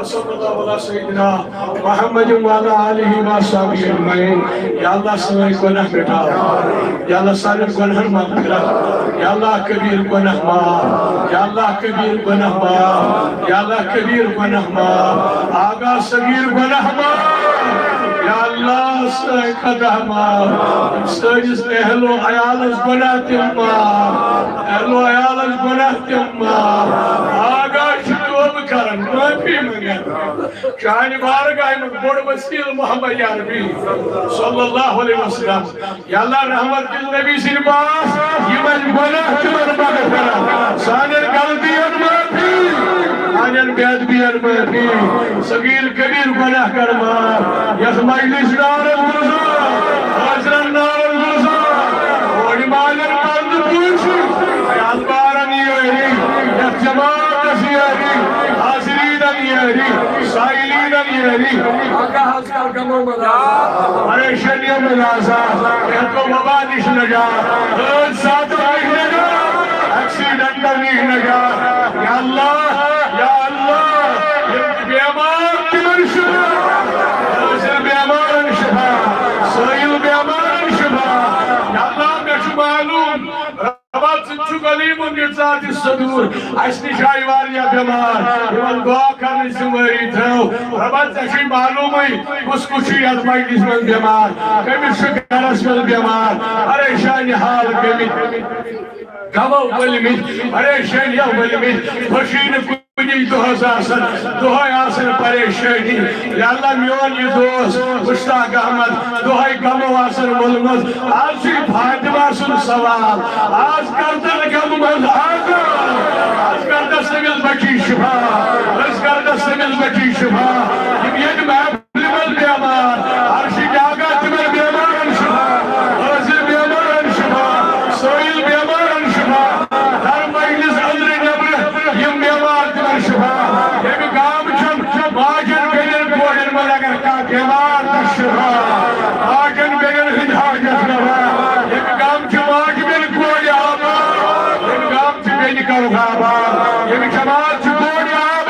وصلی اللہ علی سیدنا محمد وعلی آلہ وصحبہ اجمعین۔ یا اللہ، سٲنۍ گۄناہ مٹاو۔ یا اللہ، سانٮ۪ن گۄناہن مغفرت۔ یا اللہ، کبیر گۄناہ معاف۔ یا اللہ، کبیر گۄناہ معاف۔ یا اللہ، کبیر گۄناہ معاف۔ آغا صغیر گۄناہ معاف۔ یا اللہ، سٲنۍ خطا معاف۔ سٲنِس اہل و عیالس گۄناہ تہِ معاف۔ اہل و عیالس گۄناہ تہِ معاف۔ آغا چھُ توبہٕ کران، معٲفی منٛگان۔ چانہِ بارگاہہِ منٛز بوٚڑ وسیٖلہٕ محمد عربی صلی اللہ علیہ وسلم۔ یا اللہ، رحمت دِل نبی سٕنٛدِ پاس یِمن گۄناہ تِمن مغفرت، سانٮ۪ن غلطین معٲفی، سانٮ۪ن بے ادبین معٲفی، صغیر کبیر گۄناہ کر معاف۔ یتھ مجلس نارن گُلزار، حاضرن نارن گُلزار، کورِ مالٮ۪ن پردٕ پوشی، یتھ بارن یٲری، یتھ جماعتس یٲری، حاضریٖنن یٲری، سائلینن یٲری۔ پریشانیوں میں آزاد، قحط و وبا نش نجات، حادثات نش نجات، ایکسیڈنٹ نش نجات۔ یا اللہ، یا اللہ، یِم بیمار تِمن شفا، حاضر بیمارن شفا، سٲیِل بیمارن شفا۔ یا اللہ، مےٚ چھُ معلوم، رۄبا، ژٕ تہِ چھُکھ علیمُن بذات الصدور۔ اَسہِ نِش آیہِ واریاہ بٮ۪مار، یِمن دُعا کرنٕچ ذِمہٕ وٲری تھٲو۔ رۄبا، ژےٚ چھُے معلومٕے، کُس کُس چھُ یَتھ مجلسہِ منٛز بٮ۪مار، کٔمِس چھُ گرس منٛز بٮ۪مار، پریشانہِ حال گٔمٕتۍ، غمو ؤلمٕتۍ، پریشٲنیو ؤلمٕتۍ، خوشی نہٕ کُنی دۄہس آسان، دۄہے آسان پریشٲنی۔ یا اللہ، میون یہِ دوست مشتاق احمد، دۄہے غمو آسان وولمُت۔ آز چھُ یہِ فاطمہ سُنٛد سوال، آز کر تس غمہٕ منٛز آزاد، آز کر تس تٔمِس بچی شفا، آز کر تس تٔمِس بچی شفا۔ یِم ییٚتہِ محفلہِ منٛز بیمار، عرشِ جاگہ تِمن بیمارن شفا، حاضر بیمارن شفا، سٲیِل بیمارن شفا، در مجلس أنٛدرٕ نٮ۪برٕ یِم بیمار تِمن شفا۔ ییٚمہِ گامہٕ چٮ۪ن ماجن بیٚنٮ۪ن کورٮ۪ن منٛز اگر کانٛہہ بیمار تس شفا، ماجن بیٚنٮ۪ن ہٕنٛدۍ حاجت روا۔ ییٚمہِ گامہٕ چہِ ماجہِ بیٚنہِ کورِ آباد، ییٚمہِ گامہٕ چہِ بیٚنہِ کرُکھ آباد، ییٚمہِ جماعت چہِ کورِ آباد،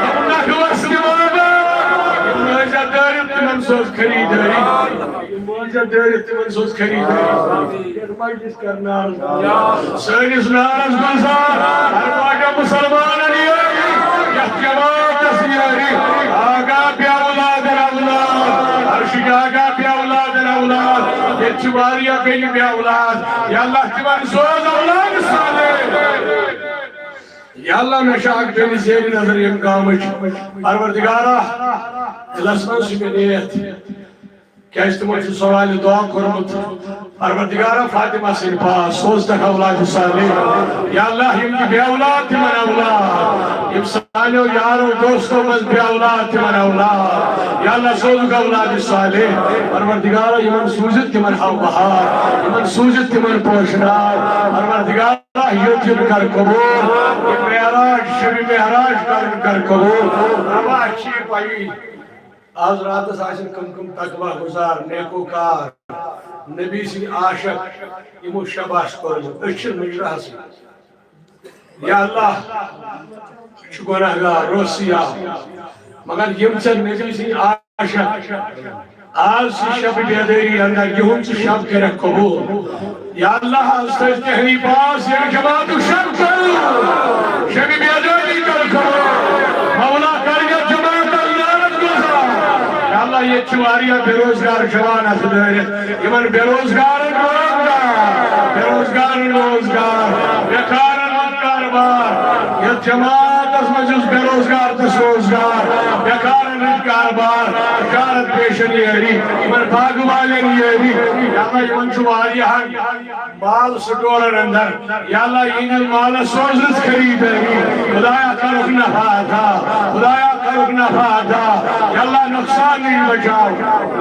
یِم نکھٕ وستہِ آباد، یِم نٲزیہ دٲرِتھ تِمن سوز خریدٲری۔ یِم مٲنٛزِ دٲرِتھ تِمن سوز خریدٲری۔ یَتھ مجلس کرناو۔ سٲنِس نارس گُلزار، ہر کانٛہہ مُسلمانن یٲری، یَتھ جماعتس یٲری۔ آغا بے اولاد اولاد، عرشِ جاگہ بے اولاد۔ ییٚتہِ چھِ واریاہ بیٚنہِ بے اولاد۔ یا اللہ، تِمن سوز اولاد صالح۔ یا اللہ، مےٚ چھِ اکھ بیٚنہِ زیرِ نظر ییٚمہِ گامٕچ۔ پروردگارا، دِلس منٛز چھِ مےٚ نیت، کیازِ تِمو چھُ سوالِ دعا کوٚرمُت۔ پروردگارا، فاطمہ سٕنٛدِ پاس سوز تکھ اولاد صالح۔ یا اللہ، یِم تہِ بے اولاد، تِمن اولاد۔ یِم سانیو یارو دوستو منٛز بے اولاد، تِمن اولاد۔ یا اللہ، سوزُکھ اولاد صالح۔ پروردگارا، یِمن سوٗزِتھ تِمن ہاو بہار، یِمن سوٗزِتھ تِمن پوشہٕ ناو۔ پروردگارا، یہِ یوٚت یُن کر قبول۔ یہِ معراج، شبِ معراج کر، کر قبول۔ ربا، اَسہِ چھِ یہِ پَیی۔ آز راتس آسن کم کم تقوی گزار، نیکوکار، نبی سٕنٛدۍ عاشق، یِمو شب آسہِ کوٚرمُت۔ أسۍ چھِ مُجرمٕے۔ یا اللہ، أسۍ چھِ گۄناہگار، روسیا، مگر یِم ژےٚ نبی سٕنٛدۍ عاشق، آز چھِ شب بیدٲری اندر، یِہُنٛد ژٕ شب کٔرِکھ قبول۔ یا اللہ، از تھٲوِتھ تِہنٛدی پاس ییٚمہِ جماعتُک شب قبول، شبِ بیدٲری کر قبول۔ مولا، کر یتھ جماعتس زیارت گزار۔ یا اللہ، ییٚتہِ چھِ واریاہ بے روزگار جوان اتھٕ دٲرِتھ، یِمن بے روزگارن روزگار، بے روزگارن روزگار، بیکارن ہُنٛد کاربار۔ یتھ جماعتس منٛز یُس بے روزگار تس روزگار، بیکارن ہُنٛد کاربار، تجارت پیشن یٲری، یِمن باغہٕ والٮ۪ن یٲری۔ یا اللہ، یِمن چھُ واریاہن مال سٹورن اندر۔ یا اللہ، یِہنٛدٮ۪ن مالس سوزنس خریدٲری۔ خدایا، کرُکھ نفع عطا۔ خدایا، کرُکھ نفع عطا۔ یا اللہ، نقصان نِش بچاو۔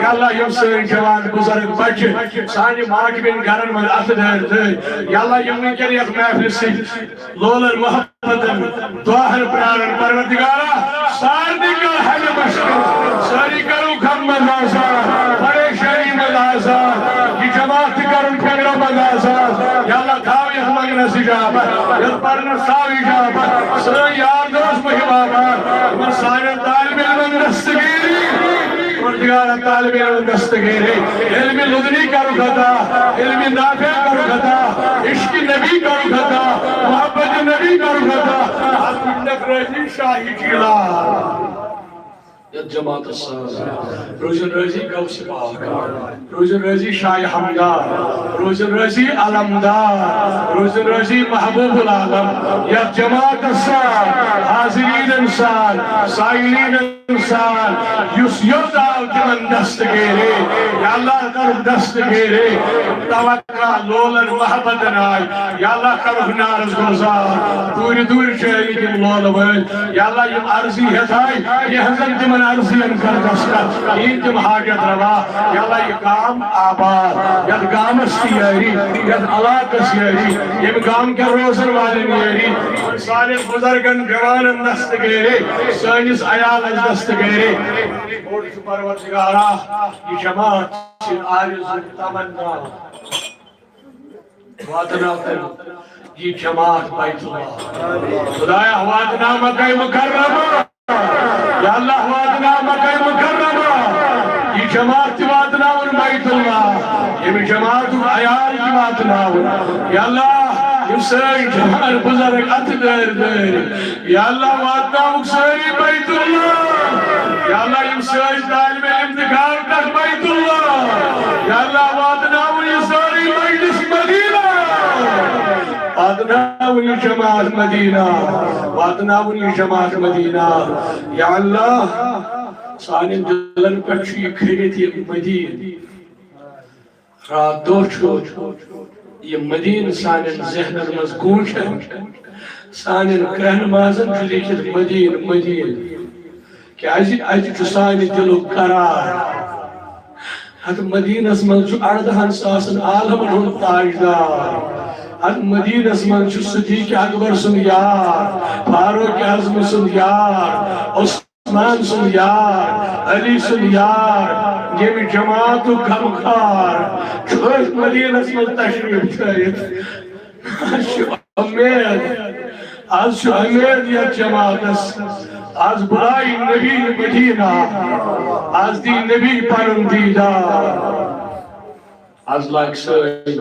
یا اللہ، یِم سٲنۍ جوان بزرگ بچہِ سانہِ ماجہِ بیٚنہِ گرن منٛز اتھٕ دٲرۍ دٲرۍ۔ یا اللہ، یِم وٕنکیٚن یتھ محفلہِ سۭتۍ لولن محبتن دعاہن پرارن، پروردگارا، سارنٕے کر حل مشکل، سٲری کرو غم منٛز آزاد، پریشانی منٛز آزاد، یہِ جماعت تہِ کرُن فکرو منٛز آزاد۔ یا اللہ، تھاو یتھ منٛگنس اجابت، یتھ پرنس تھاو اجابت، سٲنۍ یار دوست محب آباد، یِمن سانٮ۪ن طالب علمن دستگیری، پروردگارا، طالب علمن دستگیری، علم لدنی کرُکھ عطا، علم نافع کرُکھ عطا، عشق نبی کرُکھ عطا، محبت نبی کرُکھ عطا۔ اتھ پٮ۪ٹھ رٲضی شاہ جیلان۔ یتھ جماعتس سۭتۍ روٗزِن رٲضی غوث پاک، روٗزِن رٲضی شاہ ہمدان، روٗزِن رٲضی علمدار، روٗزِن رٲضی محبوب العالم۔ یتھ جماعتس سۭتۍ حاضریٖنن سان، سائلینن انسان یُس یوٚت آو تِمن دستگیرے، یا اللہ کرُکھ دستگیرے، توقع لولن محبتن آے، یا اللہ کرُکھ نارس گُلزار، دوٗرِ دوٗرِ چھِ آمٕتۍ یِم لولہٕ وٲلۍ، یا اللہ یِم عرضی ہٮ۪تھ آے، یِہنٛزن تِمن عرضین کر دستخط، یِہنٛدۍ تِم حاجت روا، یا اللہ یہِ گام آباد، یتھ گامس تہِ یٲری، یتھ علاقس یٲری، ییٚمہِ گامہٕ کٮ۪ن روزن والٮ۪ن یٲری، سانٮ۪ن بُزرگن، جوانن دستگیرے، سٲنِس عیالس دستگیرے۔ بوٚڑ چھُ پروردگارا، یہِ جماعت چھِ آرزو تمنا۔ واتناو تہٕ یہِ جماعت بیت اللہ۔ خدایا، واتناو مکہ مکرمہ۔ یا اللہ، واتناو مکہ مکرمہ۔ یہِ جماعت تہِ واتناوُن بیت اللہ۔ ییٚمہِ جماعتُک عیال تہِ واتناوُن۔ یا اللہ، یِم سٲنۍ جوان بُزرگ اتھٕ دٲرۍ دٲرۍ۔ یا اللہ، واتناوُکھ سٲری بیت اللہ۔ یا اللہ، یِم سٲنۍ طالب علم تہِ گاو تک بیت اللہ۔ یا اللہ، واتناوُن یہِ سٲری مجلس مدینہ۔ واتناوُن یہِ جماعت مدینہ۔ واتناوُن یہِ جماعت مدینہ۔ یا اللہ، سانٮ۪ن دِلن پٮ۪ٹھ چھُ یہِ کھٔرِتھ یہِ مدیٖنہٕ۔ راتھ دۄہ چھُ یہِ مدیٖنہٕ سانٮ۪ن ذہنن منٛز گوٗنجان، سانٮ۪ن کرٛہنہٕ مازن چھُ لیٖکھِتھ مدیٖنہٕ، مدیٖنہٕ۔ کیٛازِ اَتہِ چھُ سانہِ دِلُک قرار۔ اَتھ مدیٖنس منٛز چھُ اَردَہَن ساسن عالمن ہُنٛد تاجدار۔ اَتھ مدیٖنس منٛز چھُ صدیق اکبر سُنٛد یار، فاروق اعظم سُنٛد یار، عثمان سُنٛد یار، علی سُنٛد یار، ییٚمہِ جماعتُک غمخوار چھُ أتھۍ مدیٖنس منٛز تشریٖف تھٲوِتھ۔ اَسہِ چھِ اُمید، از چھُ اُمید یتھ جماعتس، از بُلایہِ نبی مدینہ، از دی نبی پنُن دیدار۔ از لاگہِ سٲنۍ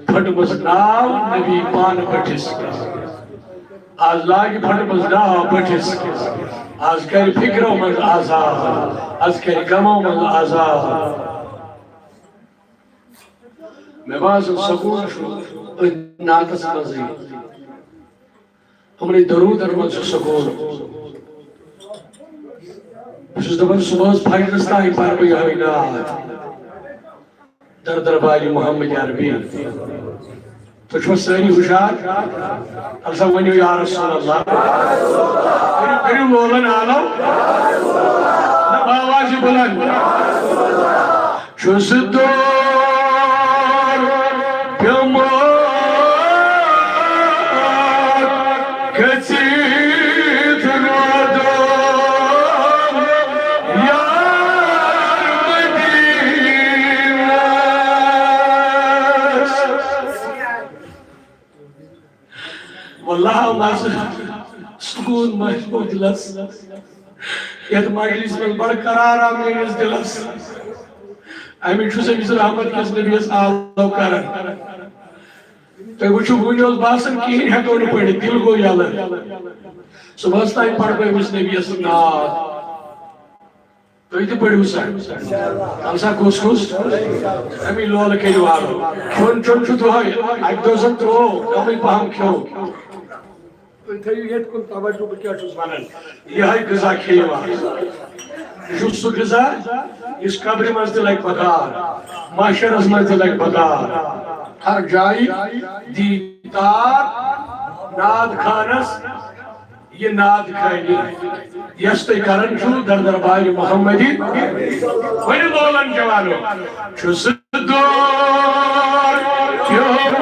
پھٔٹمٕژ ناو نبی پانہٕ بٔٹھِس۔ از لاگہِ پھٔٹمٕژ ناو بٔٹھِس۔ از کرِ فکرو منٛز آزاد، از کرِ غمو منٛز آزاد۔ مےٚ باسان سکوٗن چھُ أتھۍ نعتس منٛزٕے۔ یِمنٕے درودن منٛز چھُ سکوٗن۔ بہٕ چھُس دَپان صُبحس فجرس تام پرٕ بہٕ یِہوٚے نعت۔ در دربارِ محمد عربی۔ تُہۍ چھِوا سٲری ہُشار؟ تَلہٕ سا ؤنِو یا رسول اللہ۔ کٔرِو، کٔرِو لولن آلو۔ نہ، باواز بلند۔ چھُس دور پیوٚمُت گٔژھِتھ روزُن یار مدیٖنس۔ واللہ آو مزٕ، سکوٗن مَچہِ گوٚو دِلس۔ یَتھ مجلس منٛز بڑٕ قرار آو میٲنِس دِلس۔ اَمہِ چھُس أمِس رحمت کِس نبیَس آلو کران۔ تُہۍ وٕچھِو، وٕنہِ اوس باسان کِہیٖنۍ ہٮ۪کو نہٕ پٔرِتھ، دِل گوٚو یَلہٕ۔ صُبحَس تام پَرٕ بہٕ أمِس نبیَس نعت۔ تُہۍ تہِ پٔرِو سا۔ اَمہِ سا کُس کُس؟ اَمی لولہٕ کٔرِو آلو۔ کھیوٚن چیوٚن چھُ دۄہَے، اَکہِ دۄہ زَن ترٛوو، کَمٕے پَہَم کھیوٚو۔ تُہۍ تھٲیِو ییٚتہِ کُن توجہ، بہٕ کیٛاہ چھُس وَنان۔ یِہوٚے غذا کھیٚیِو آز۔ یہِ چھُ سُہ غذا، یُس قبرِ منٛز تہِ لَگہِ بکار، محشرَس منٛز تہِ لَگہِ بکار۔ ہر جایہِ دیٖتار ناد خانَس۔ یہِ ناد خٲنی یۄس تُہۍ کران چھِو در دربارِ محمدی، ؤنِو لولن جوانو، چھُس دور پیوٚمُت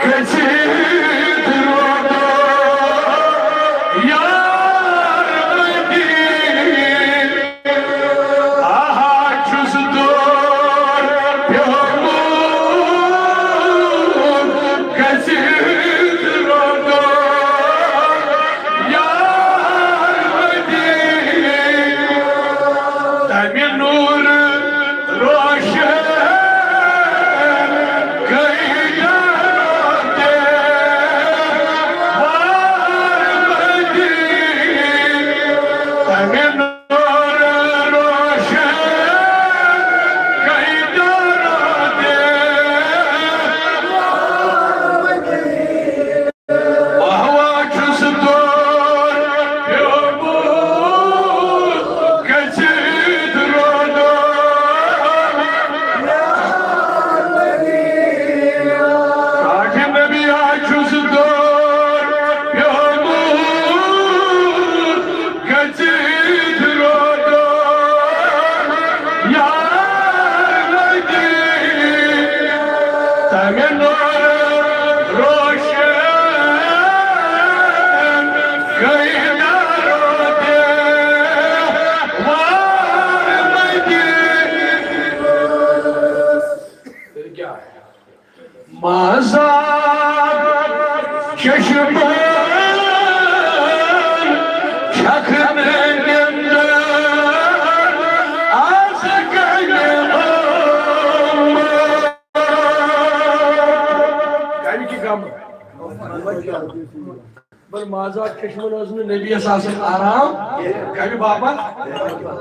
گٔژھِتھ روزُن یار مدیٖنس۔ آہا، چھُس دور پیوٚمُت گٔژھِتھ روزُن یار مدیٖنس۔ تَمہِ نوٗرٕ روشن گٔے یار مدیٖنس۔ تَمہِ گٔژھِتھ روزُن یار مدیٖنس۔ تَمہِ نوٗرٕ روشن گٔے یار مدیٖنس۔ تیٚلہِ کیٛاہ؟ مازاد چشمن چھکھ نہٕ نِندر آز کَمہِ عمر۔ کَمہِ کہِ غمہٕ؟ بل مازاد چشمن اوس نہٕ نبیَس آسان آرام۔ کَمہِ باپتھ؟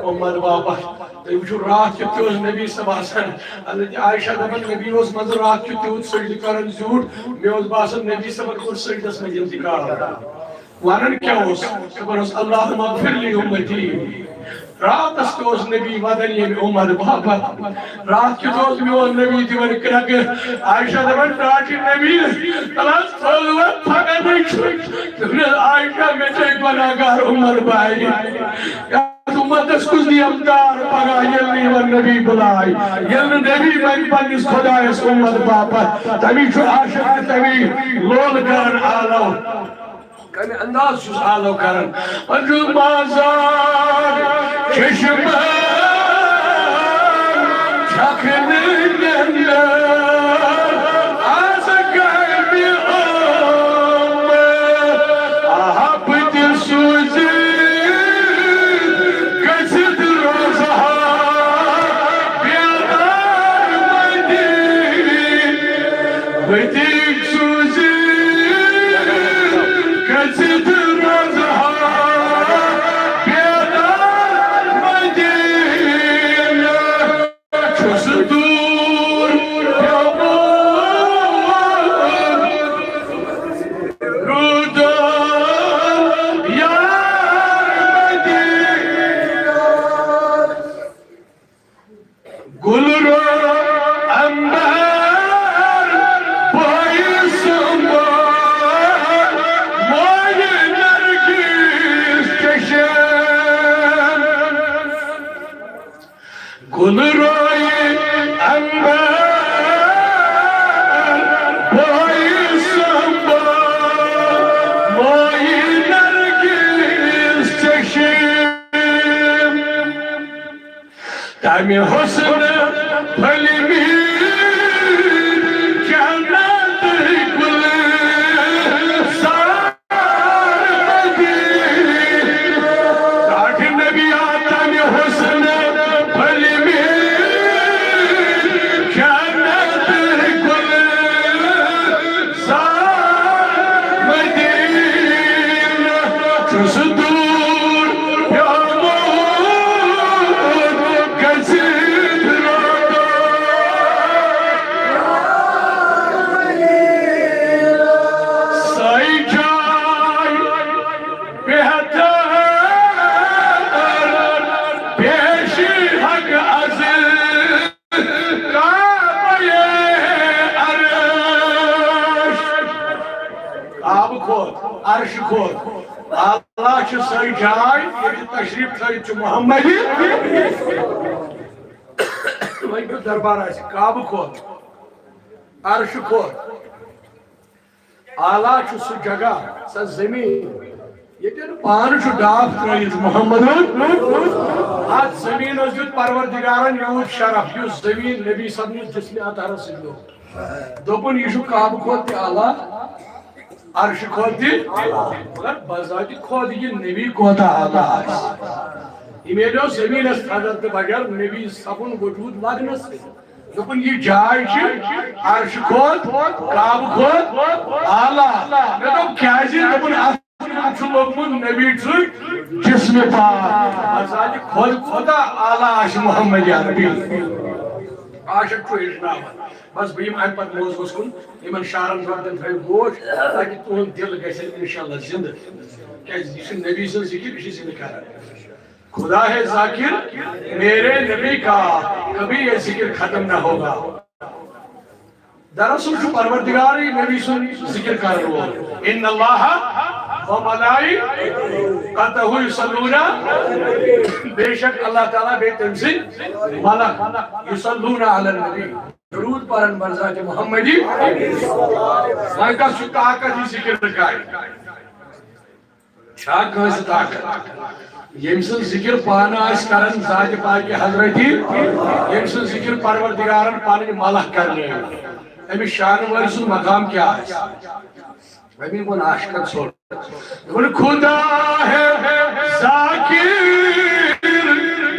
اُمت باپتھ۔ تُہۍ وٕچھِو، راتھ کیُتھ تہِ اوس نبی صٲب آسان۔ حضرت عائشہ دَپان، نبی اوس منٛزٕ راتھ کیُتھ تیوٗت سجدٕ کران زیوٗٹھ، مےٚ اوس باسان نبی صٲبن کوٚر سجدس منٛز انتقال۔ وَنان کیٛاہ اوس؟ دَپان اوس، اللہم اغفر لی امتی۔ راتس تہِ اوس نبی ودان ییٚمہِ اُمت باپتھ۔ راتھ کیُتھ اوس میون نبی دِوان کرٛٮ۪کہٕ۔ عائشہ دَپان، ٹاٹھہِ نبی، تَلہٕ حظ ژوٚل وۄنۍ پھکَنٕے چھُ۔ دوٚپنَس، عائشہ، مےٚ چھے گۄناہ گار اُمت بارِ۔ یَتھ اُمتَس کُس دِیَم تار پگاہ، ییٚلہِ نہٕ یِمَن نبی بُلایہِ، ییٚلہِ نہٕ نبی بَنہِ پنٛنِس خۄدایَس اُمت باپتھ۔ تَمی چھُ عاشق تہٕ تَمی لول کران آلو۔ کمہِ انداز چھُس آلو کران؟ پنجو مازار چشمہ چھکھ نہٕ نندر آز کمہِ عمر؟ آہ، بہٕ تہِ سوٗزِ گٔژھِتھ روزٕ ہا بیدار مدیٖنہٕ۔ بہٕ تہِ سوٗزِ گٔژھِتھ روزٕ ہا بیدار مدیٖنہٕ۔ گُلہٕ رویہِ عنبر، بویہِ سمبل، مایہِ نرگس چشم۔ تمہِ حسنہٕ پھٔلۍ مٕتۍ جنتٕکۍ گُلہٕ۔ ٹاٹھۍ نبی آ تمہِ حسنہٕ پھٔلۍ مٕتۍ جنتٕکۍ گُلہٕ۔ سار مدینہ چھُس دوٗر پیومُت گٔژھِتھ روزان۔ سۄے جاے بہتر پیش حق از کعبہ عرش۔ کعبہٕ کھۄتہٕ، عرشہٕ کھۄتہٕ اعلیٰ چھِ سۄے جاے ییٚتہِ تشریف تھٲوِتھ چھُ محمد۔ وۄنۍ کیُتھ دربار آسہِ، کعبہٕ کھۄتہٕ، عرشہٕ کھۄتہٕ اعلیٰ چھُ سُہ جگہ، سۄ زمین، ییٚتٮ۪ن پانہٕ چھُ ڈاکھ ترٲوِتھ محمدُن۔ اتھ زمینس دیُت پروردگارن یوٗت شرف، یُس زمین نبی صٲبنِس جسمِ اطہرس سۭتۍ گوٚو۔ دوٚپُن، یہِ چھُ کعبہٕ کھۄتہٕ تہِ اعلیٰ، عرشہٕ کھۄتہٕ تہِ، مگر بذاتِ خۄد یہِ نبی کوتاہ اعلیٰ آسہِ۔ یہِ میلیو زمینس تھزر تہٕ بغیر نبی صٲبُن وجود لگنس سۭتۍ۔ دوٚپُن، یہِ جاے چھِ عرشہٕ کھۄتہٕ، کعبہٕ کھۄتہٕ اعلیٰ۔ مےٚ دوٚپ، کیٛازِ؟ دوٚپُن، اتھ چھُ لوٚگمُت نبی سُنٛد جسمِ پاک۔ بذاتِ خۄد کھۄتہٕ اعلیٰ آسہِ محمد عربی۔ عاشق چھُ ہیٚچھناوان۔ بس بہٕ یِمہٕ امہِ پتہٕ موضوعس کُن، یِمن شعرن پٮ۪ٹھ تہِ تھٲیِو گوش، تاکہِ تُہُنٛد دِل گژھِ انشاءاللہ زِندٕ۔ کیٛازِ یہِ چھُ نبی سٕنٛز ذِکِر، یہِ چھُ زِندٕ کران۔ خدا ہے ذاکر میرے نبی کا، کبھی یہ ذکر ختم نہ ہوگا۔ دراصل چھُ پروردگارٕے نبی سُنٛد ذِکِر کرن وول۔ ان اللہ و ملائکتہ یصلون، بے شک اللہ تعالیٰ بیٚیہِ تٔمۍ سٕنٛدۍ ملک یصلون علی النبی، درود پرن بر ذات محمدی۔ وۄنۍ کس چھُ طاقت یہِ ذِکِر کرِ؟ چھا کٲنٛسہِ طاقت؟ ییٚمۍ سٕنٛز ذِکِر پانہٕ آسہِ کران ذاتِ پاکہِ حضرتی، ییٚمۍ سٕنٛز ذِکِر پروردگارن پنٕنۍ ملک کرنٲوۍ، أمِس شانہٕ وٲلۍ سُنٛد مقام کیٛاہ آسہِ؟ أمی ووٚن عاشقن ژھوٚٹ۔ دوٚپُن، خدا ہے ذاکر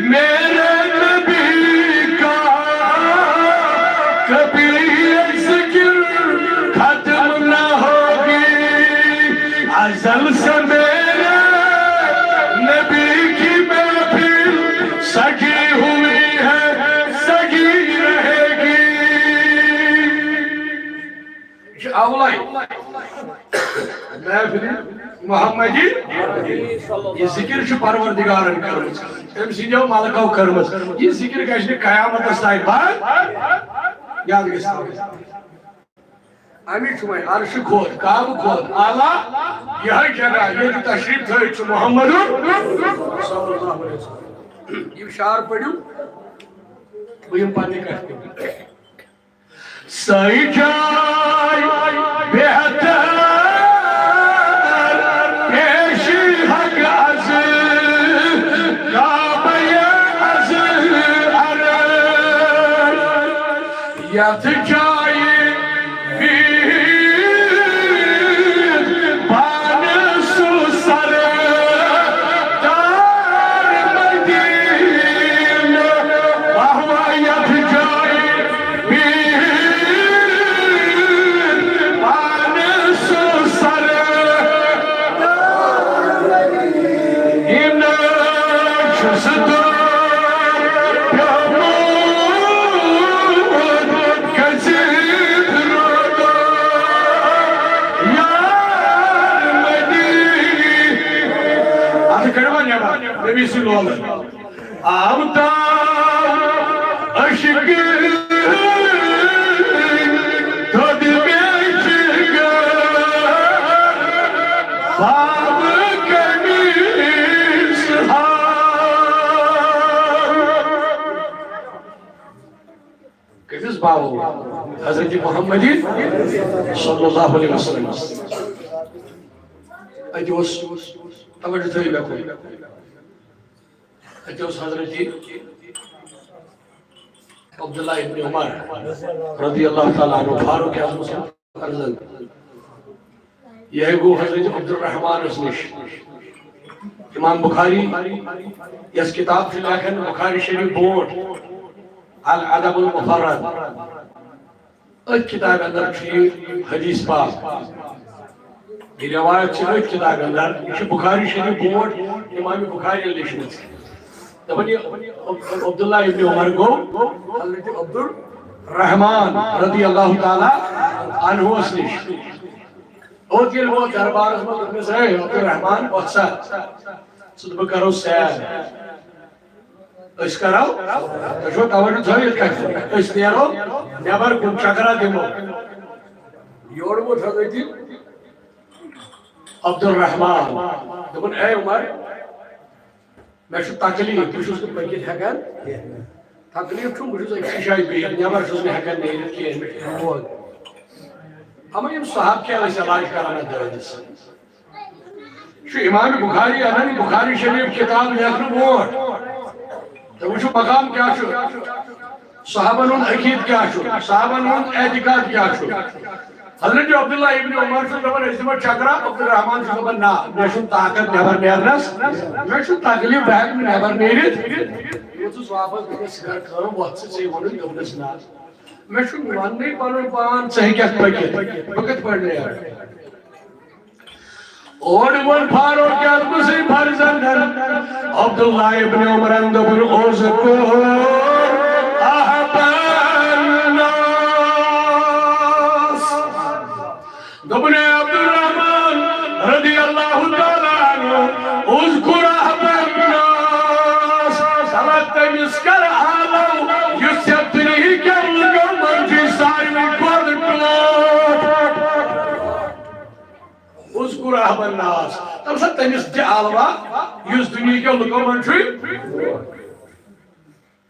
میرے نبی کا، کبھی یہ ذکر ختم نہ ہوگی۔ ازل سے میرے نبی کی محفل سجی ہوئی ہے، سجی رہے گی۔ یہِ چھُ اولے محفل محمدی۔ یہِ ذِکِر چھُ پروردگارن کٔرمٕژ، أمۍ سٕنٛدیو ملکو کٔرمٕژ۔ یہِ ذِکِر گژھِ نہٕ قیامتس تام بند۔ یاد گژھِ تھاوُن۔ اَمِچ چھُ وۄنۍ عرشہٕ کھۄتہٕ، کعبہٕ کھۄتہٕ اعلیٰ یِہوٚے جگہ، ییٚتہِ تشریٖف تھٲوِتھ چھُ محمد صلی اللہ علیہ وسلم۔ یِم شعر پٔرِو، بہٕ یِمہٕ پننہِ کتھِ پٮ۪ٹھ۔ سۄے جاے بہتر پیش حق از کعبہ ازہر، یتھ جایہِ بِہِتھ پانہٕ سُہ سردار مدینہ، واہ واہ، یتھ جایہِ بِہِتھ پانہٕ سُہ سردار مدینہ چھُس دور پیومُت گٔژھِتھ روزان یار مدینہ۔ اتھ کڑوا نٮ۪بر، نبی سٕنٛدۍ لولہٕ۔ آمتان عشق دۄد مےٚ چھِ گٔر باب قمیص ہاو۔ پاوو حضرت محمد صلی اللہ علیہ وسلم۔ اتہِ اوس، توجہ تھٲیِو مےٚ کُن۔ اتہِ اوس حضرت عبداللہ ابن عمر رضی اللہ تعالیٰ عنہ، فاروق اعظم سُنٛد فرزند۔ یہِ گوٚو حضرت عبدالرحمانس نِش۔ امام بخاری یۄس کتاب چھِ لیکھان بخاری شریف برونٛٹھ، الادب المفرد، أتھۍ کتابہِ اندر چھُ یہِ حدیث پاک۔ یہِ روایت چھِ أتھۍ کتابہِ اندر، یہِ چھِ بخاری شریف برونٛٹھ امام بخاری لیچھمٕژ۔ دپان یہِ عبداللہ ابن عمر گوٚو حضرت عبدالرحمان رضی اللہ تعالیٰ عنہس نِش۔ اوٚت ییٚلہِ ووت دربارس منٛز، دوٚپمس، "ہے عبدالرحمان، وۄتھ سا، ژٕ تہٕ بہٕ کرو سیر۔ أسۍ کرو، تُہۍ چھُوا توجہ تھٲوِتھ کتھِ؟ أسۍ نیرو نٮ۪بر کُن، چکرا دِمو۔" یورٕ ووت حضرت عبدالرحمان، دوٚپُن، "اے عمر، مےٚ چھُ تکلیٖف، بہٕ چھُس نہٕ پٔکِتھ ہٮ۪کان۔ تکلیٖف چھُم، بہٕ چھُس أکسٕے جایہِ بِہِتھ، نٮ۪بر چھُس نہٕ ہٮ۪کان نیٖرِتھ کینٛہہ، مےٚ چھُ دود۔" اما یِم صحابہٕ کیٛاہ ٲسۍ علاج کران اتھ دٲدِس؟ چھُ امام بخاری انان بخاری شریف کتاب لیکھنہٕ برونٛٹھ۔ تہٕ وٕچھِو مقام کیٛاہ چھُ، صحابن ہُنٛد عقیدٕ کیٛاہ چھُ، صحابن ہُنٛد اعتقاد کیٛاہ چھُ۔ حضرت عبداللہ ابن عمر چھُ دپان، "أسۍ دِمو چکرا۔" عبدالرحمان چھُ دپان، "نہ، مےٚ چھُنہٕ طاقت نٮ۪بر نیرنس، مےٚ چھُ تکلیٖف، بہٕ ہٮ۪کہٕ نہٕ نٮ۪بر نیٖرِتھ۔" یوٚت سُہ واپس دوٚپنس، "ژٕ کر کٲم، وۄتھ ژٕ، ژےٚ ووٚنُے۔" دوٚپنس، "نہ، مےٚ چھُنہٕ وننٕے پنُن پان، ژٕ ہیٚککھ پٔکِتھ، بہٕ کِتھ پٲٹھۍ نیرٕ؟" اور ووٚن فاروق اعظمس سٕنٛدۍ فرزندن عبداللہ ابن عمرن، دوٚپُن، "اذکر احب الناس۔" دوٚپُن، "اے عبدالرحمان رضی اللہ تعالیٰ عنہ، اذکر احب الناس، صلہ تٔمِس کر آلو، یُس ژےٚ دُنیہٕکٮ۪ن لُکن منٛز چھُے ساروی کھۄتہٕ ٹوٹھ۔" اذکر احب الناس، تَمہِ ساتہٕ تٔمِس تہِ آلوا یُس دُنیہٕکٮ۪و لُکو منٛز چھُے۔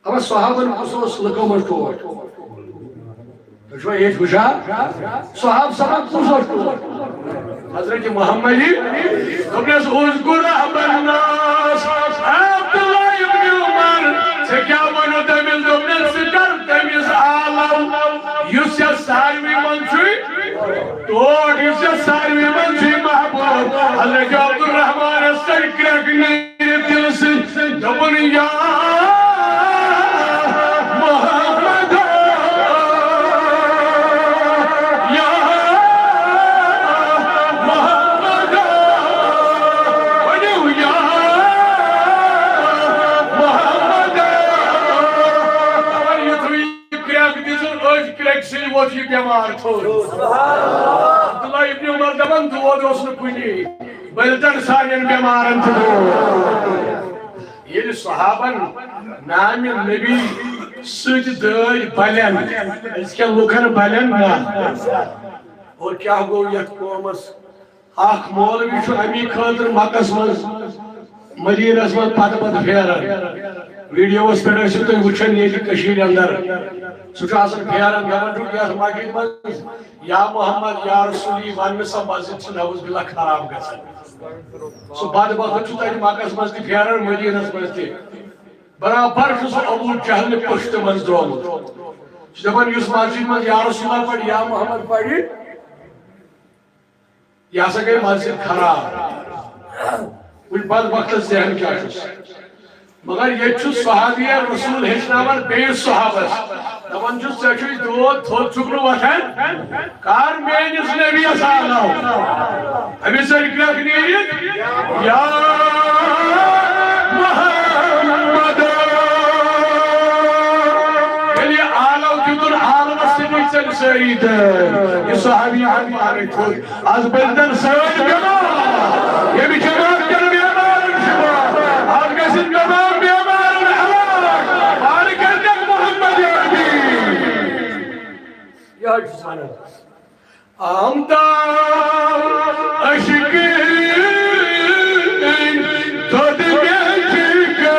اما صحابن کُس اوس لُکو منٛز ٹوٹھ؟ تُہۍ چھِوا ییٚتہِ ہُشار؟ صحابہٕ صاحب کُس اوس ٹوٹھ؟ حضرت محمد۔ دوٚپنس، "اذکر احب الناس۔" اے عبداللہ ابن عمر، ژےٚ کیٛاہ ووٚنُتھ تٔمِس؟ دوٚپنس، ژٕ کر تٔمِس آلو، یُس ژےٚ ساروی منٛز چھُے ٹوٹھ، یُس ژےٚ ساروی منٛز چھُے محبوب۔ حضرت عبدالرحمانس ژٔج کرٛٮ۪کھ نیٖرِتھ دِلہٕ سۭتۍ، دوٚپُن، یا محمد، یا محمد، ؤنِو، یا محمد۔ یُتھُے کرٛٮ۪کھ دِژٕن، أتھۍ کرٛٮ۪کہِ سۭتۍ ووٚتھ یہِ بٮ۪مار تھوٚد۔ عبداللہ ابن عمر دپان، دود اوس نہٕ کُنی، بٔلۍ تن سانٮ۪ن بٮ۪مارن تہِ دود۔ ییٚلہِ صحابن نامِ نبی سۭتۍ دٲدۍ بلٮ۪ن، أزکٮ۪ن لُکن بلٮ۪ن نہ۔ اور کیٛاہ گوٚو یتھ قومس؟ اکھ مولوی چھُ امی خٲطرٕ مکس منٛز، مدینس منٛز پتہٕ پتہٕ پھیران۔ ویڈیوس پٮ۪ٹھ ٲسِو تُہۍ وٕچھان ییٚتہِ کٔشیٖرِ اندر۔ سُہ چھُ آسان پھیران، دپان چھُکھ یتھ مسجد منٛز، "یا محمد، یا رسول"، یی وننہٕ، سۄ مسجد چھِ نعوذ باللہ خراب گژھان۔ سُہ بدبخت چھُ تتہِ مکس منٛز تہِ پھیران، مدینس منٛز تہِ۔ برابر چھُ سُہ ابو جہلہِ پُشتہِ منٛز درٛامُت۔ چھُ دپان، یُس مسجد منٛز یا رسول اللہ پرِ، یا محمد پرِ، یہِ ہسا گٔے مسجد خراب۔ وٕچھ بدبختس ذہن کیٛاہ چھُس۔ مگر ییٚتہِ چھُ صحابی رسول ہیٚچھناوان بیٚیِس صحابس۔ دپان چھُس، "ژےٚ چھُے دود، تھوٚد چھُکھ نہٕ وۄتھان، کر میٲنِس نبیَس آلو۔" أمِس سۭتۍ گرٛٮ۪کھ نیٖرِتھ، "یا محمد۔" ییٚلہِ یہِ آلو دیُتُن، آلوَس سۭتۍ ژٔلۍ سٲری دٲدۍ۔ یہِ صحابی آو پانے تھوٚد۔ از بٔلۍ تن سٲنۍ بٮ۪مار، ییٚمہِ جماعت کٮ۪ن بٮ۪مارن شفا۔ از گژھن تمام بٮ۪مارن علاج۔ پانہٕ کٔرۍتن محمد عربی۔ یہِ حظ چھُس ونان۔ آمدار عشقین دۄد مےٚ جگر،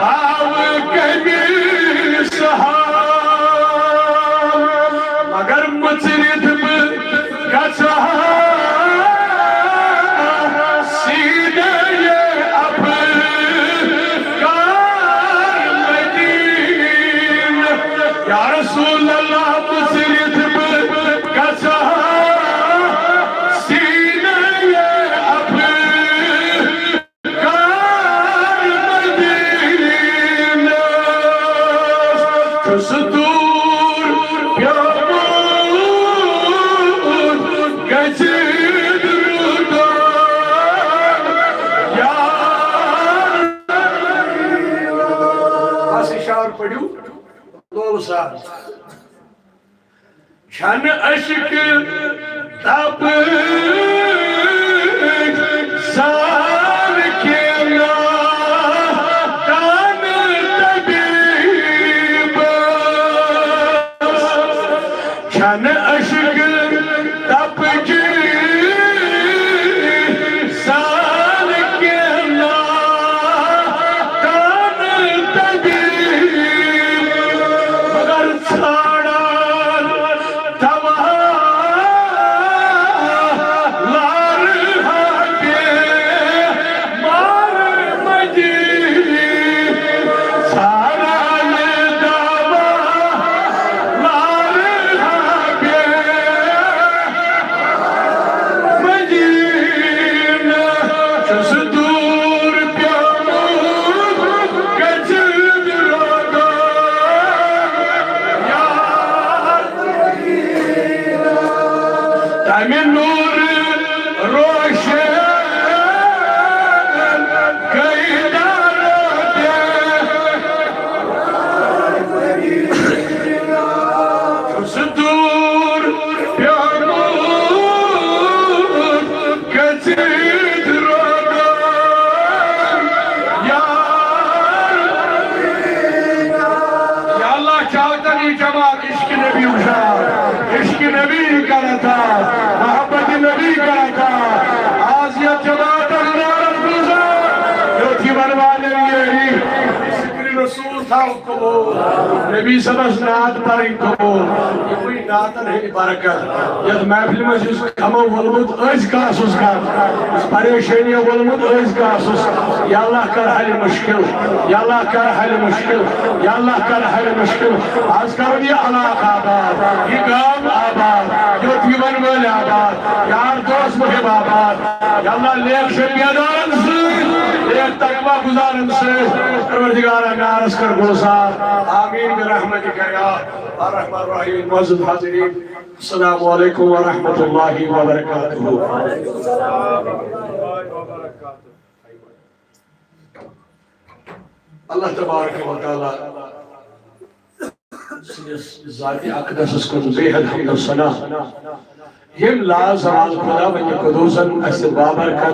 پاوٕ کٔمِس ہا پٔرِو لولہٕ سان۔ چھنہٕ اشکہٕ تپٕچ سال کینٛہہ، تانہٕ طبیبس۔ چھنہٕ اشکہٕ تپٕچ سال کینٛہہ، تانہٕ طبیب، مگر ژھانڈان دوا لارٕ ہا بے مار مدی۔ ژھانڈان دوا لارٕ ہا بے مدی۔ چھُس دوٗر پیوٚمُت کٔژِ درٛوگہٕ یار۔ تَمہِ نوٗرٕ روشن گٔے دارو دے۔ چھُس دوٗر پیوٚمُت کٔژِ درٛوگہٕ یار۔ یا اللہ، چاہتن یہ جماعت عشق نبی اجار، عشق نبی کرتا، محبت نبی کرتا۔ آز یتھ جماعتس نعرت گزار، یوتھی بنوالے یری۔ ذکر رسول تھاو قبول، نبی صٲبس نعت پرٕنۍ قبول۔ یِموٕے نعتن ہٕنٛدۍ برکت، یتھ محفلہِ منٛز یُس غمو وولمُت أزۍ کاسُس غم، یُس پریشٲنی وولمُت أزۍ کاسُس، یا اللہ کر حل مشکل، یا اللہ کر حل مشکل، یا اللہ کر حل مشکل۔ آز کرو یہِ علاقہٕ آباد، یہِ گام آباد، یوٚت یِوان وٲلۍ آباد، یار دوست محب آباد۔ یا اللہ، لیکھ چھِ بیدارن سۭتۍ، لیکھ تقوی گزارن سۭتۍ۔ پروردگارا، نعرس کر گوسار۔ آمین برحمتک یا ارحم الراحمین۔ معزز حاضرین، السلام علیکم ورحمۃ اللہ وبرکاتہ۔ اللہ تبارک و تعالیٰ سٕنٛدِس ذاتِ اقدسس کُن بے حد حمد و ثنا۔ ییٚمۍ لازوال خداوندِ قدوسن اسہِ بابرکت